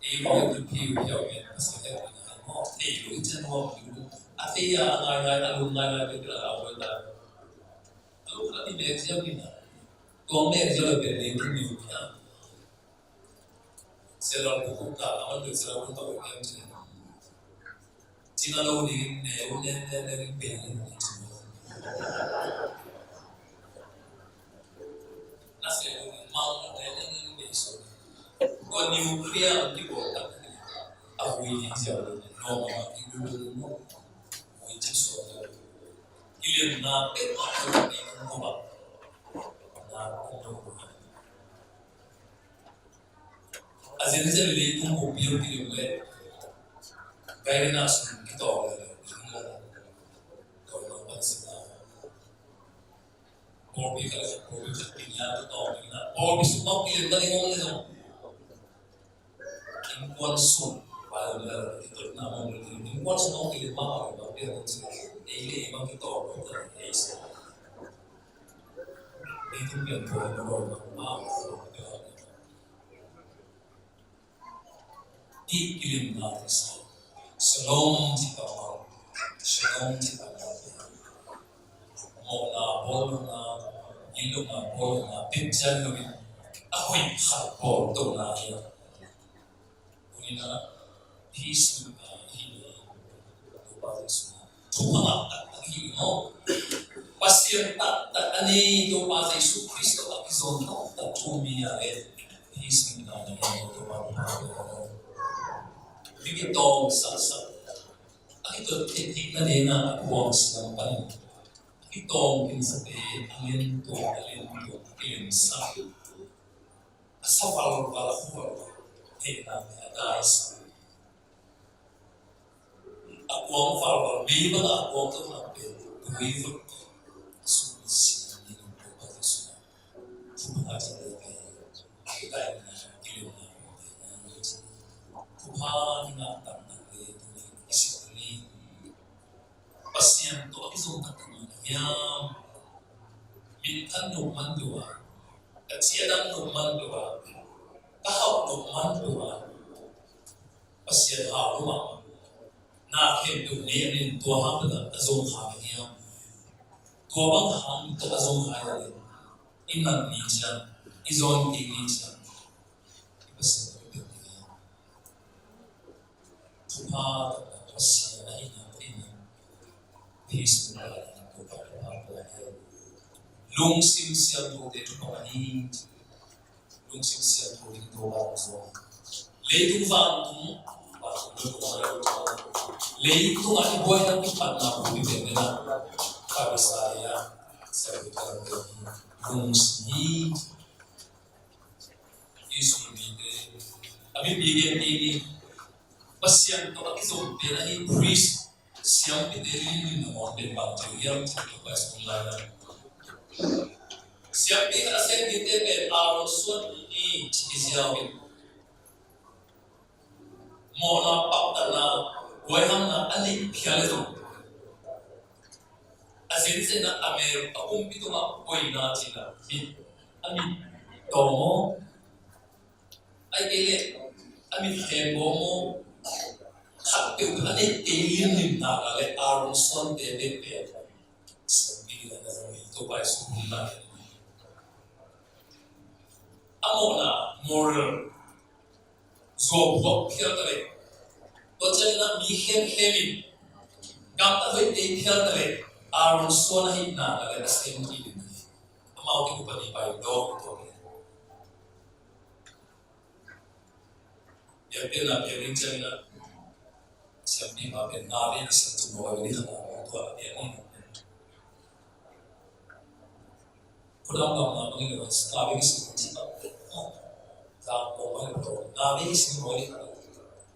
Ei mawh i phiu phiau pen Pasian heh pen hai mawh thei lo i cian mawh phiu. A thei a ngaingai a lum ngaingai pen kila a buai ta. Khat lo khat i meng ziau ni na. Tua meng ziau le pen leitung ni hi a. Selar buku ka aman tu selar buku tak ukiam cina. Cina lo ni ne u ne ne ne ni pe ni cina. Na se lo ni mang ne ne ne ni pe so. Ko nuclear ki bo tak ni. A hui ni sia lo ni no ma ki du du no. Hui ci so. Ki lem na pe ma ko ni ko ba. Na ko no ko. A zenzen leitung bup biang ti ding leh gai na sum kitawng leh leh ding leh tawng leh pan sin na. Pawlpi ka leh pawlpi ka tin ya ka tawng ding na pawlpi sum bang kilem na ding om leh zong innkuan sum bai om leh leh kitawng na om leh ding innkuan sum bang kilem ma bang bang biang om sin na ei leh ei bang kitawng leh ei sin na. Leitung pian pawh na bawl bang ma bang bang biang om leh. Ih kilimna taksa Shalom ci kammal, Shalom ci kammal. Mawhna bawl lohna, inn lohna bawl lohna bek ciang loin a hoih khat bawl lohna hi a. Tuni-in ah peace lohna hi. Thupha ngah taktak hi maw? Pasian taktak a nei Topa Jesu Khrist tawh a kizom taktak thu mi a le, peace in the name of Topa Topa. Mi kitawng saksak a kitawng theihtheihna dena a puang siam panin a kitawng kinsate a liantuang a liantuang a kilemsak a sa valval a khual theihna a daisak. A kuang valval mei bang a kuang tawh hang pen tui vak a sum siam ni nung ko pa te sum. Thupha ci te pe. Kitai na kilim na ko te na ni ci. Thupha ni na tam na pe tu ni isi ni. Pasian tawh a kizom taktak mah hiam? Minthan nop man tua, ka ciadam nop man tua, ka hauh nop man tua, Pasian hau lo mah. Na khempeuh nei a nin tua hang taktak a zong kha mah hiam? Tua bang hang tawh a zong kha hiam? I man ni ciang, i zon kik ni ciang, i Pasian tawh i pek ni hiam? Thupha taktak Pasian ahihna, ahihna. Peace in the name of Topa Topa Topa. Lungsim siangthote thupha ahi. Lungsim siangtho ding Topa hong zuang. Leitung vantung, vantung leitung a i buai na kipatna pumpi pen na. Parisai a, siangtho lungsim hi. Jesu mite a mipi gen ding in Pasian tawh a kizom pen ahi priest siampite limlim nangawn pen bang ci hiam ci tua pai sung lai na. Siampi khat a sem dingte pen Aaron suan i ci ziau in mawhna, paktatna, huaihamna a neih phial le zong a zenzen a a mel a pumpi tungah koihna cihna mit a mit tawm maw? Ai kei leh a mit khem bawm maw? Khat peuh a neih kei limlim nak a le Aaron suante peuhpeuh siampi ding a na zang hi. Topa i sum hun nak a mawhna moral zuau huak phial ta le, tua ciangin a mi khemkhem in gamta hoih tei phial ta le, Aaron suan ahih nak a le a sem kik ding hi. Amau ki upadi pai dawk tua le. Biakpiakna piak ding ciangin a siampi pa pen na ve kisiam tu maw, ni khat a tua a piak ni. Khudam lam na bangin a na ve kisiam tu maw. Zang ko bangin a na ve kisiam maw ni khat a.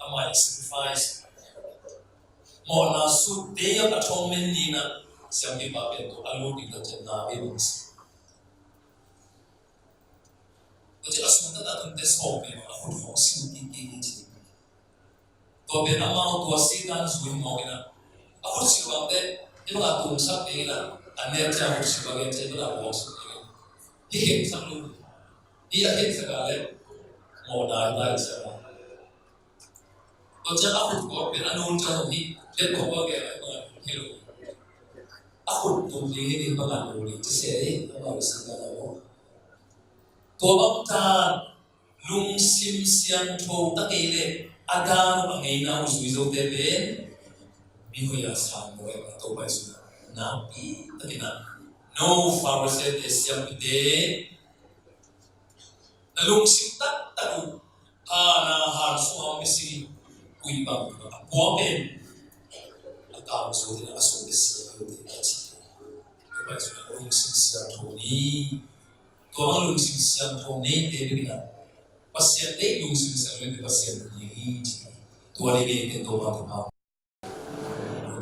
Amah i sacrifice. Mawhna sut day of atonement ni na siampi pa pen tu a lut ding ta ciang na ve kisiam. Tua ciang a sung taktak tungte sawm pen a khut hong sil kik kik hi ci. Tua pen amau tua Satan zui mawk in a, a khut sil bangte i bang a tungsak kei in a, a nek ciang a khut sil bang in ciang i bang a buang suk kei in. Hi kheksak lo. Hi a kheksak a le mawhna i tai ciang a. Tua ciang a khut kawt pen a nung ciang zong hi, pen kawt kawt kei a, a khut tung ding hi ding bang a nung ding ci se hi, a bang si bang a lo. Tua bang tan lungsim siangtho ta kei leh a dan a ngeina uh zui zote pen mi hoih a sang maw, a Topa i sung nakpi takin a, no Pharisee te siampite, na lungsim taktak uh, a na han sung a om misi kuih bang a pua pen a tang zo ding a sung te sia lo ding a ci. Tua pen sung a lungsim siangtho ni. Tua bang lungsim siangtho neite bek in a Pasian deih lungsim siangtho neite Pasian deih hi ci. Tua deih neite Topa Topa.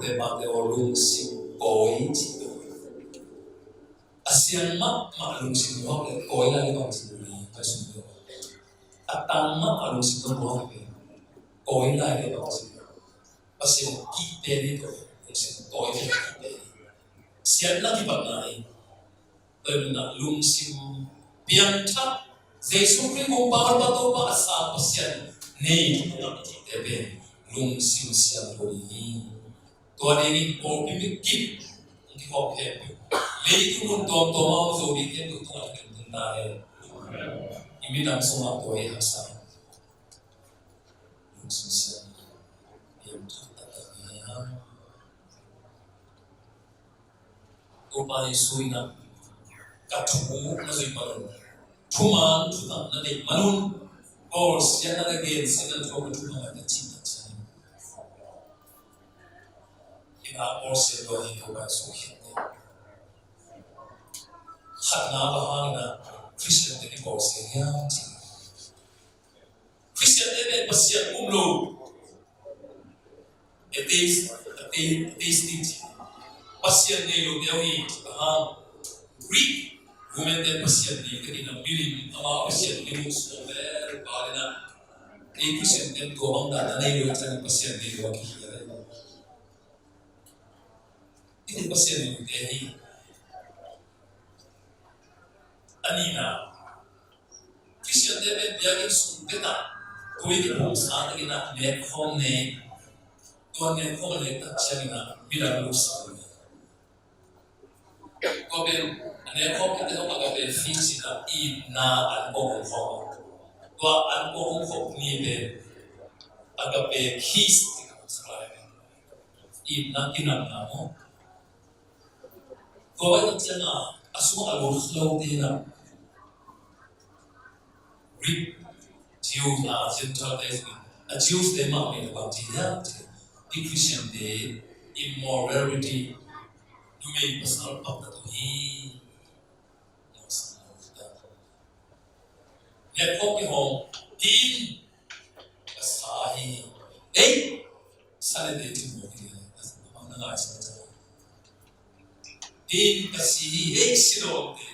Te pate aw lungsim kawi ci. A siang mahmah lungsim hawk le kawi lai le bang ci ni, a sum lo. A tang mahmah lungsim hawk le kawi lai le bang ci. Pasian kihte ni tawh lungsim kawi te kihte ni. Siatna kipatna hi. Tua in a lungsim piangthak Jesu Khrih Gumpa Hoihpa Topa a sa Pasian nei thupha cihte pen lungsim siangtho ding hi. Tua dingin pawlpi mi kip hong kikhawm khempeuh, leitung mun tuamtuam ah hong zo ding khempeuh tungah thangin tung ta hen. I midang sungah tua hi haksa. Lungsim siangtho piangthak taktak hi hang. Topa Jesu in ah ka thu na zuih manun, thuman thutak na deih manun, bawlsiatna le gensiatna thu ka thuman ka cih tak ciang in ah bawlsiat lo hi. Topa Jesu khiat ni. Khatna, bang hangin ah Khristian te kibawlsia hiam cih. Khristian te pen Pasian um lo, atheist, athe-, atheistic, Pasian nei lo te uh hi. Bang hang, Greek women te Pasian nei te in ah, milim ama Pasian nei lo suang le bal in ah, ei Khristian te tua bang dan a nei lo, Pasian nei lo a kihi a le. Hih te Pasian nei lo te hi. A nihna, Khristian te pen biakinn sung pek ah, tui kiphum sa tak in ah nek khawm nei. Tua nek khawm a nek tak ciang in ah midang luksan. Tua pen a nek khawm te hong agape feast in ah itna an kong hong khawm. Tua an kong hong khawm ni pen agape kiss, itna kinamna maw. Tua pen a ciang a, a sung a lo lo te in ah Greek, Jews, a Gentile te, a Jews te mah pen bang ci hiam cih leh, i Christian te immorality, numei pasal paktat uh hi. Nek khawm kihawm in ka sa hi. Ei, sa ne te ci mawk hi. Amau na ngaihsun ta. In ka si hi, ei, si dawn te.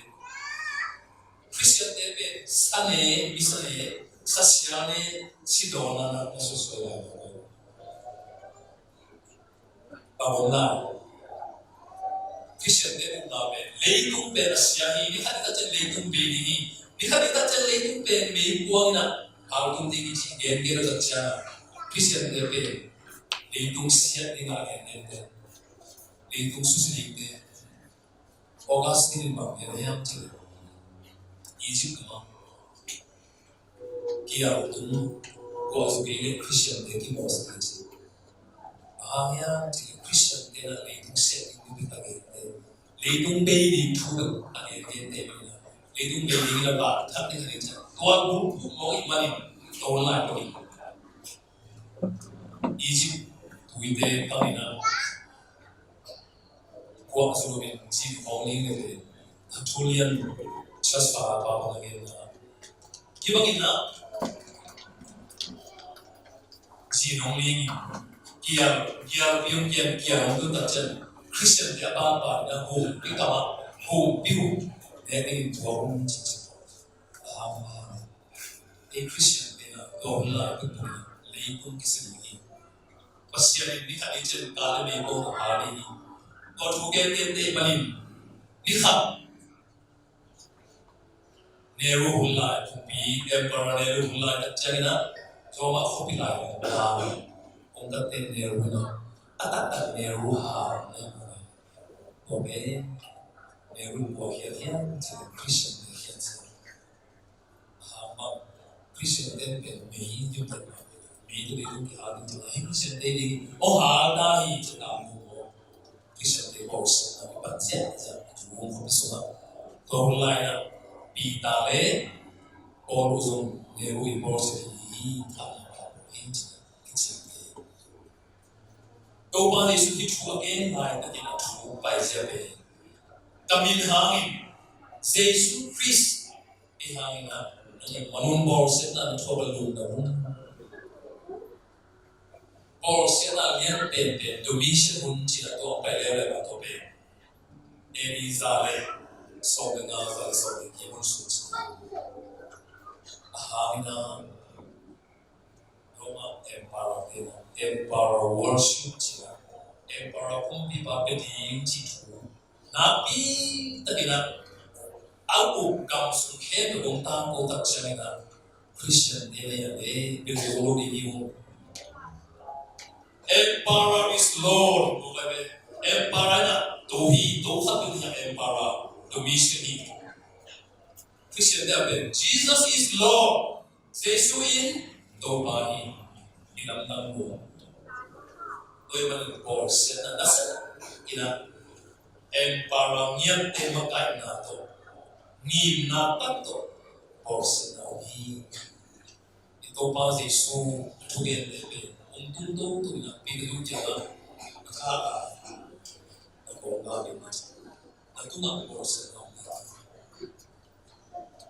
Christian te pen sa ne, mi sa ne, sa sia ne, si dawn na na, na susuai lai. Bang om lai. Christian te upna pen leitung pen a sia hi, ni khat ni khat ciang leitung bei ding hi. Ni khat ni khat ciang leitung pen meikuang in ah hal tung ding hi ci gen gen a tat ciang a, Christian te pen leitung siat ding a gen gen te. Leitung susia ding te. Augustine in bang gen hiam cih leh, Egypt gam ah kial tung, kua zu kei leh Christian te kimawhsak hi ci. Bang hang hiam cih leh Christian te in ah leitung siat ding mi pek a gen te, leitung bei ding thu a gen gen te, leitung bei ding in ah bang thak ding a gen ciang, tua bulphuh mawk ih manin, tua hun lai pawh in Egypt tuite pang in ah, kua zu in ci khawng ning le te, Tertullian, church father pa bang a gen na. Kibang in ah, ci nong ning in, kial, kial, piung kial, kial nong tun tak ciang, Christian te a ban ban in ah hong pi kam ah, hong pi hong, ne ning in tua hong ci ci. Amen. Ei Christian te in ah, tua hun lai peuh peuh in ah, leitung kisia ding hi. Pasian in ni khat ni ciang ka le mei ko hong hal ding hi. Tua thu gen gen te ih manin, ni khat Nehru hun lai, khuapi Emperor Nehru hun lai tak ciang in ah, Roma khuapi lai hong hal. Hong tak te Nehru in ah, a taktak Nehru hal. Tua pen Nehru kua khiat hiam cih leh Christian te khiat hi. Amen. Christian te pen mei ding, mei te leitung kihal ding, Christian te ding hong hal ta hi ci ta mu. Christian te bawlsiatna pan ziahziah thu hong khawm sungah, tua hun lai-ah Peter le Paul zong Nehru in bawlsiat hi, hi, tha na pa hi ci, hi ci. Topa Jesu hih thu a gen laitakin a thu paizia pen, ka min hangin, Jesu Khrist i hangin ah, a ngen manun bawlsiatna na thuak a lungdam un. Bawlsiatna lian penpen, Domitian hun cih a tuang pai leuleu a tua pen, A D za le sawm le nga, za le sawm le giat hun sung cih. A hangin ah, Roma Emperor te, Emperor worship cih a, Emperor kumpipa bia ding cih thu nakpi takin ah, a uk gam sung khempeuh hong tangko tak ciangin ah, Christian te lei ah le bia zo lo ding hi uh. Emperor is Lord. Emperor in ah to hi, to khat to hi, Emperor, Domitian hi. Christian te ah pen Jesus is Lord. Jesu in Topa hi. I lamdang uh. Tua ahih manin bawlsiatna nasia in ah, Emperor ngiatte makaihna tawh, ngimna tak tawh bawlsiatna om hi. I Topa Jesu a thugen le pen hong tung toto in a, Peter kiangah, na kha a, na kawng a, na tungah bawlsiatna om hi.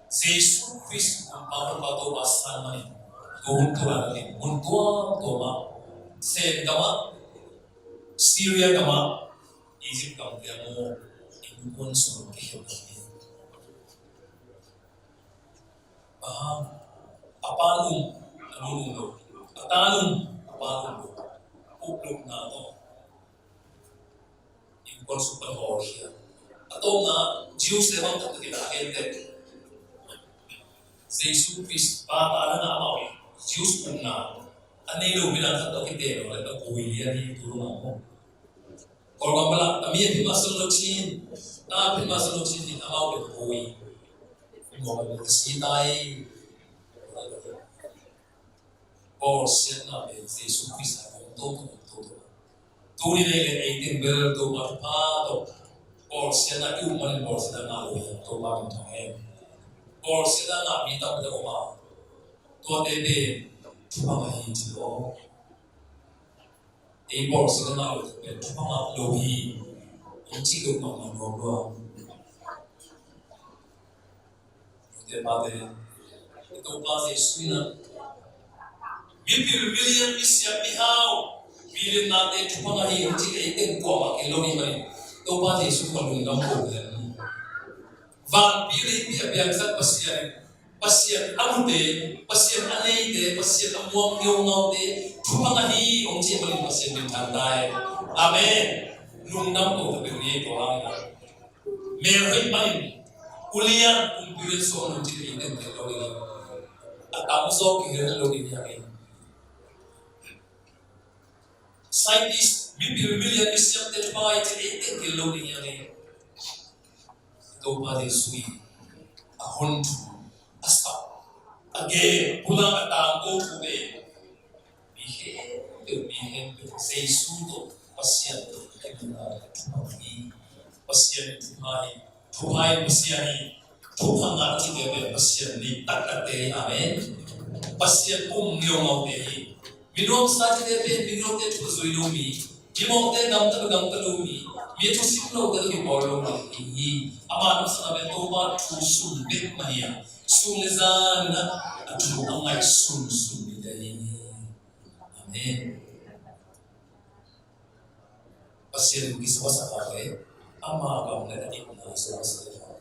Jesu Khrist Topa, Topa, Topa san manin, ko hun tua na pen mun tuamtuam ah, Sen gam ah, Syria gam ah, Egypt gam te ah maw, innkuan sung kikhel gam hi. Aha, a pa um, a nu um lo, a ta um, a pa um lo, uplupna tawh innkuan sung pan hawlkhia. A tawpna, Jews te bang taktak in a gente, Jesu Khrist pa ta na amau Jews umna a nei lo midang khat tawh kite lo le, a gui lian hi tu lo mah maw. Kawlgam bala a mi a phin mah sung lo cin, a phin mah sung lo cin in amau le gui. Mawh a si tai. Bawlsiatna pen Jesu Khrist a kong to to to to. Tuni nei le ei teng bel Topa thupha tawh bawlsiatna i um manin bawlsiatna ngah lo hi, Topa min thang hen. Bawlsiatna ngah mi tampi tak om a, tuate pen thupha ngah hi ci lo. Ei bawlsiatna ngah lo pen thupha ngah lo hi, in ci lo mahmah nuam lua. Te pate, i Topa Jesu in a, mipil milian, misiam mihau milian nate thupha ngah hi, hong ci, ei teng kuamah kei lo hi manin, Topa Jesu kong lungdam ko hi. Vanpi leipi a piangsak Pasian, Pasian a mute, Pasian a neite, Pasian a muang ngeungaute thupha ngah hi, hong ci manin Pasian min thang ta hen. Amen. Lungdam ko ta pen ni ko hang. Mel hoih manin, ulian kumpi len suak nung cin i teng tel lo ding. A tam zaw kihel lo ding hi hang. Scientist, mipil milian misiamte thupha ngah hi cin i teng tel lo ding hi hang. Topa Jesu in a hun thu, a sap, a gen, a pulak, a tangko thu pen mi khempeuh, mi khempeuh Jesu tawh, Pasian tawh a kimna thupha hi. Pasian in thupha hi. Thupha in Pasian hi. Thupha ngah cihte pen Pasian nei taktakte hi. Amen. Pasian um ngeungaute hi. Mi nuamsa cihte pen mi nuamte thu zui lo mi, mi mawhte gamta lo, gamta lo mi, mi thusim lote tawh kipawl lo mi hi. Ama nopsakna pen Topa thu sung bek mah hi a, sung le zan in a thu a ngaihsun sun mite hi. Amen. Pasian kisapsak a le, ama gam le a dikna kisapsak a le,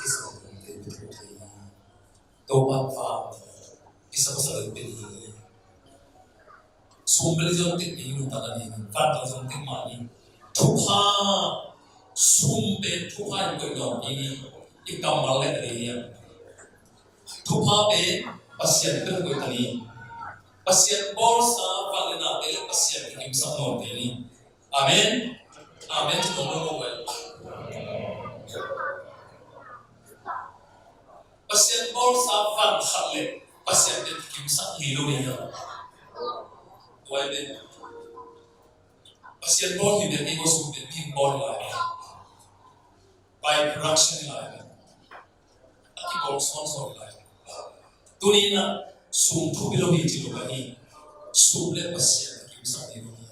kisapsak a le, Topa pa kisapsak a le pen hi. Sum pen zong tek ni, nuntak a ni, vantung zong tek mah ni. Thupha, sum pen thupha in koih nuam ni, i kammal le a ni. Thupha pen Pasian pen koih ta ni. Pasian bawlsa vanglianate le Pasian kimsak nuamte ni. Amen. Amen. Ci nuam lo well. Pasian bawlsa van khat le Pasian pen kimsak ngei lo ni. Wai pen Pasian bawl hi pen, ei bawl sum pen, mi bawl hi lai. By production hi lai. A kibawl sawnsawn hi lai. Tuni in a sum thupi lo hi ci lo ka hi. Sum le Pasian kimsak hi lo hi.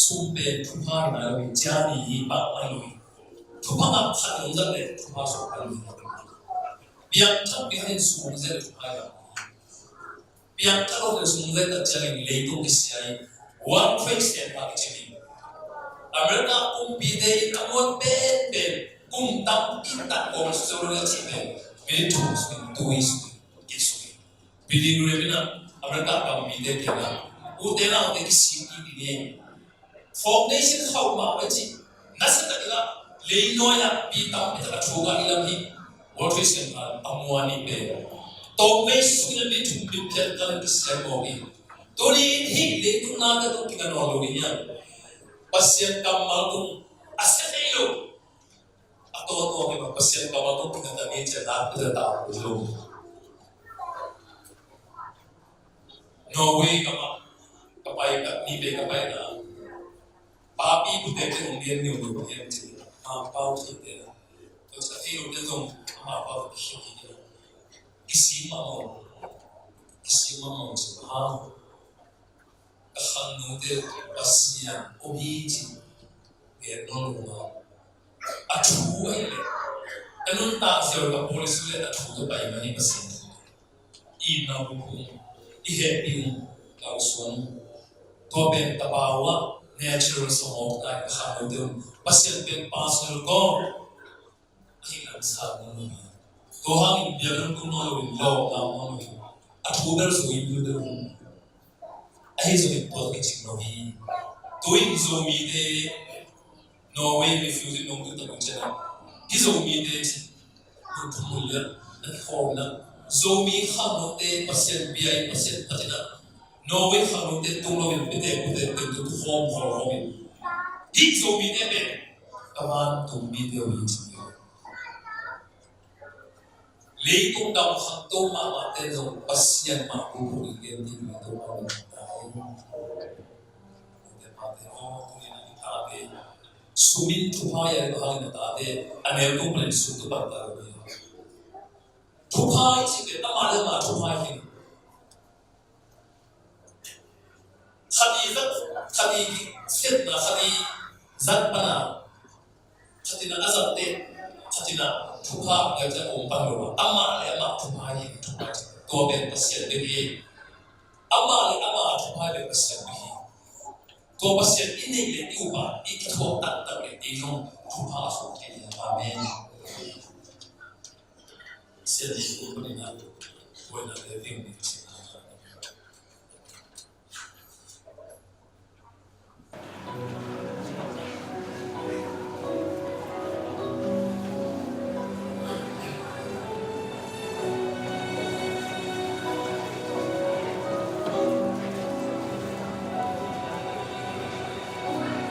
Sum pen thupha hi lai lo hi, cia ni hi, pah mai lo hi. Thupha ngah khat lo zat le thupha suak mai lo hi. Piangthak pi khat in sum zat le thupha hi lo hi. Piangthak lo le sum zat tak ciangin leitung kisia hi. One Trade Center kici hi. America kumpite in a muan penpen kum tam in tak kong suak lo le cih pen minute thum sungin, tui sungin, kit sungin. Billion revenue America gam mite kiangah, ute naute kisik kik ding hi. Foundation khauh mah a cih, nasia tak in a, leinuai ah pi tampi tak a thuk a i lam hi. World Vision a, a muan hi pen. Tawmvei sungin a mi thum pi phiat kal in kisia mawk hi. Tuni in hih leitung nate tung kingah nawn lo ding hiam? Pasian kammal tung a sia thei lo. A tawtawk hi mah, Pasian kammal tawh kingah ta ni ciang na, Peter ta, Peter lo. Norway kamah ka pai, ka ni pe ka pai na. Pa I pute te hong lian neu neu pa hiam ci. Mangpau ci te na. Tua sa thei lo te zong a mangpau te hih hih te na. Kisim a mong. Kisim a mong ci pa. Ka khangnote Pasian om hi ci. Ngen nawn lo ma. A thu ahih leh ka nuntak ziau ka policy leh a thu tawh pai mah hi Pasian. I itna bukhum, i hehpih um, kalsuan um. Tua pen ka pau ah natural sawm awk tai ka khangnote um. Pasian pen personal God. Ahi kan sa nawn lo hi. Tua hangin biakinn tung nawn lo in, lawm lam nawn lo hi. A thu bel zo in bel bel um. Ahi zongin tua kicing lo hi. Tua in Zomite Norway refugee nong tu takun ciang a, hih Zomite ci, mun thum mun lian na kikhawm na, Zomi khangnote Pasian bia in, Pasian phat in a, Norway khangnote tung lo in, pite pute tung tu khawm khawm khawm in. Hih Zomite pen ka vantung mite uh hi ci. Leitung gam khangto mahmahte zong Pasian mah pupuk in gen ding leitung gam khangto mahmahte. Sumin thupha ia hangin a tate a neu tung panin sum tu pan ta lo hi. Thupha i cih pen amah le amah thupha hi. Khat i zat, khat i setna, khat i zat pana, khat in a zat te, khat in a thupha ngai te om pan lo. Amah le amah thupha hi, thupha hi. Tua pen Pasian bek hi. Amah le amah thupha pen Pasian bek hi. Tua Pasian i neih le i upa i kithuah taktak le i zong thupha a suak thei hi. Amen. Sian i kum panin a buaina le ding ni si.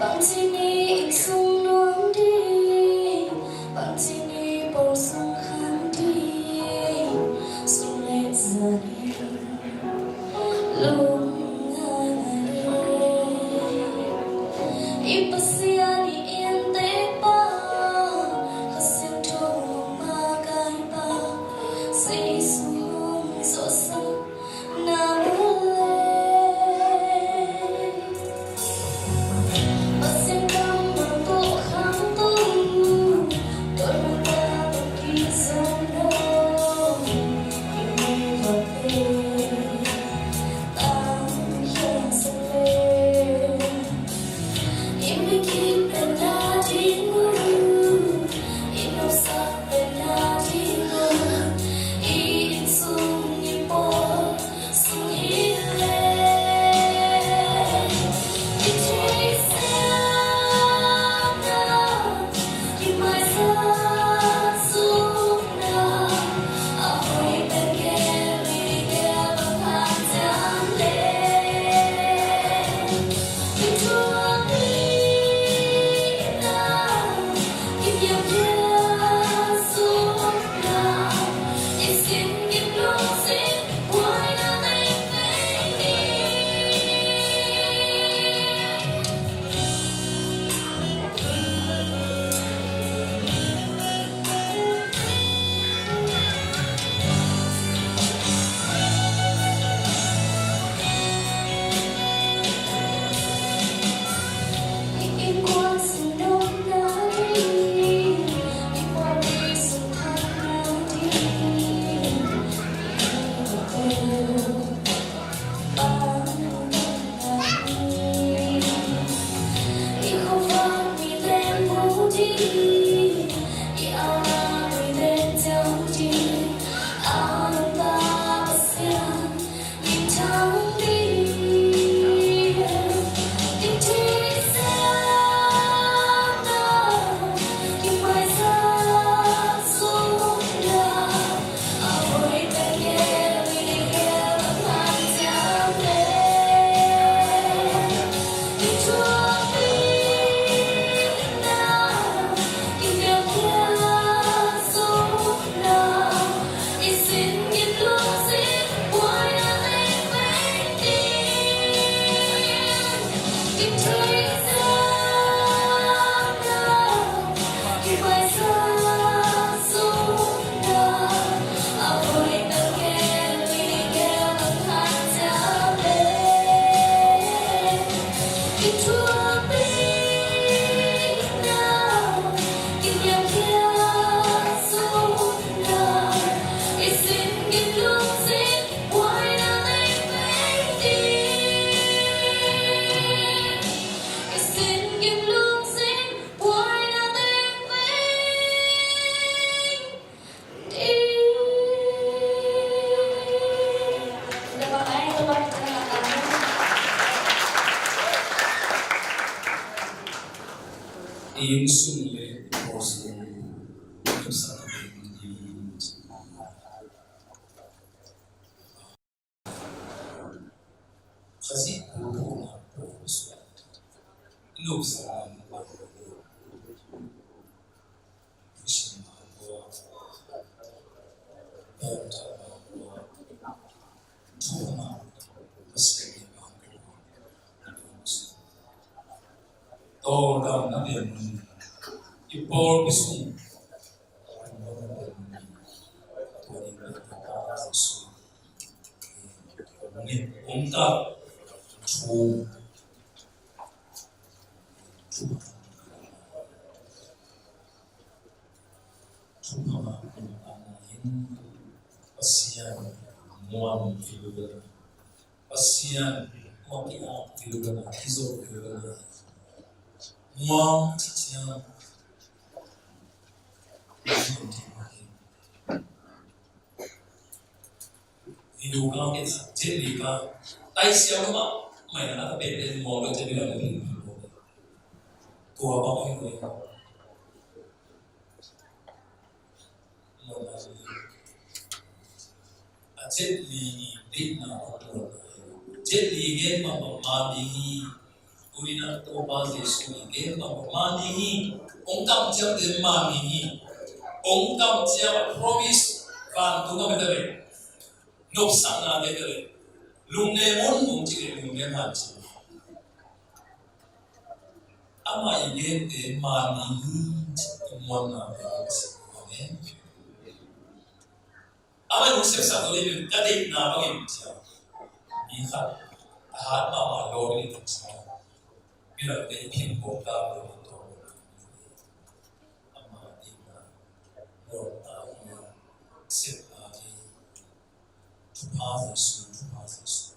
Bangci ni inn sung nuam ding, bangci ni pawl sung khang ding, sum le za ding. Lungngai ngai i Pasian i inn te pa, Kha Siangtho hong makai pa, Jesu hong zawhsak na mu le. Pasian kammal tawh khangto, tua nuntak tawh kizom lo, i mi vakte. Inn sung le i pawl sung nopsakna ding. Khazih pulpulna pawl sung nopsakna ding. Thupha, thupha, thupha, Pasian muan, Pasian muan, Pasian muan, muan, Video kang ke, Jet Li kang. Tai siang lo mah, mai na ta pe pe mo lo Jet Li kang. Tua bang oi oi. A Jet Li ni dikna tua. Jet Li gen bang bang ma ni. Tuni-in ah Topa Jesu in gen bang bang ma ding hi. Hong kamciamte ma ding hi. Hong kamciam a promise vantung a mete ve. Nopsaknate te ve. Lungnem un hong ci le lungnem han ci. Amah i gente ma ding hi. Muanna ve. Amen. Amah in hong sepsak lo ding in ka deihna bangin cia. Mi khat a hat mahmah lo ding in cia. Midangte i phin kawk ta lo ding tawh. Amah deihna, muanna, sepna hi. Thupha Jesu, thupha Jesu.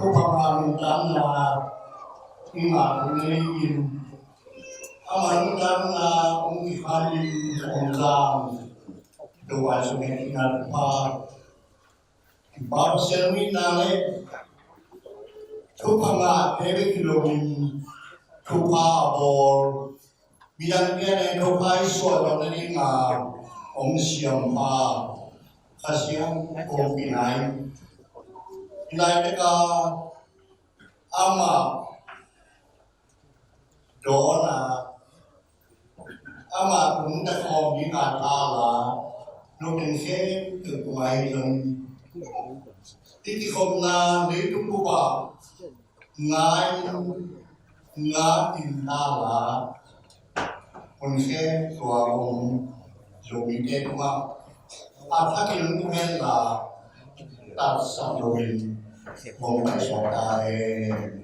Thupha nungtamna i ngah ngei in, ama nungtamna hong kikhanin hong zang, tua sungin i ngah pha. Pasian mihingte thupha ngah te bek hi loin thupha a bawl, midangte in thupha i suahtakna dingin hong siampha Kha Siangtho kong pi nai. Hi lai takah amah dawnna, amah tungah khawm dingin a thala, Note khempeuh tung ahi zong i kikhopna leitung bup ah ngai in, ngak in ta la, hun khempeuh ah om Zomite tungah a thakin om hen la, taksa loin hong paisuak ta hen.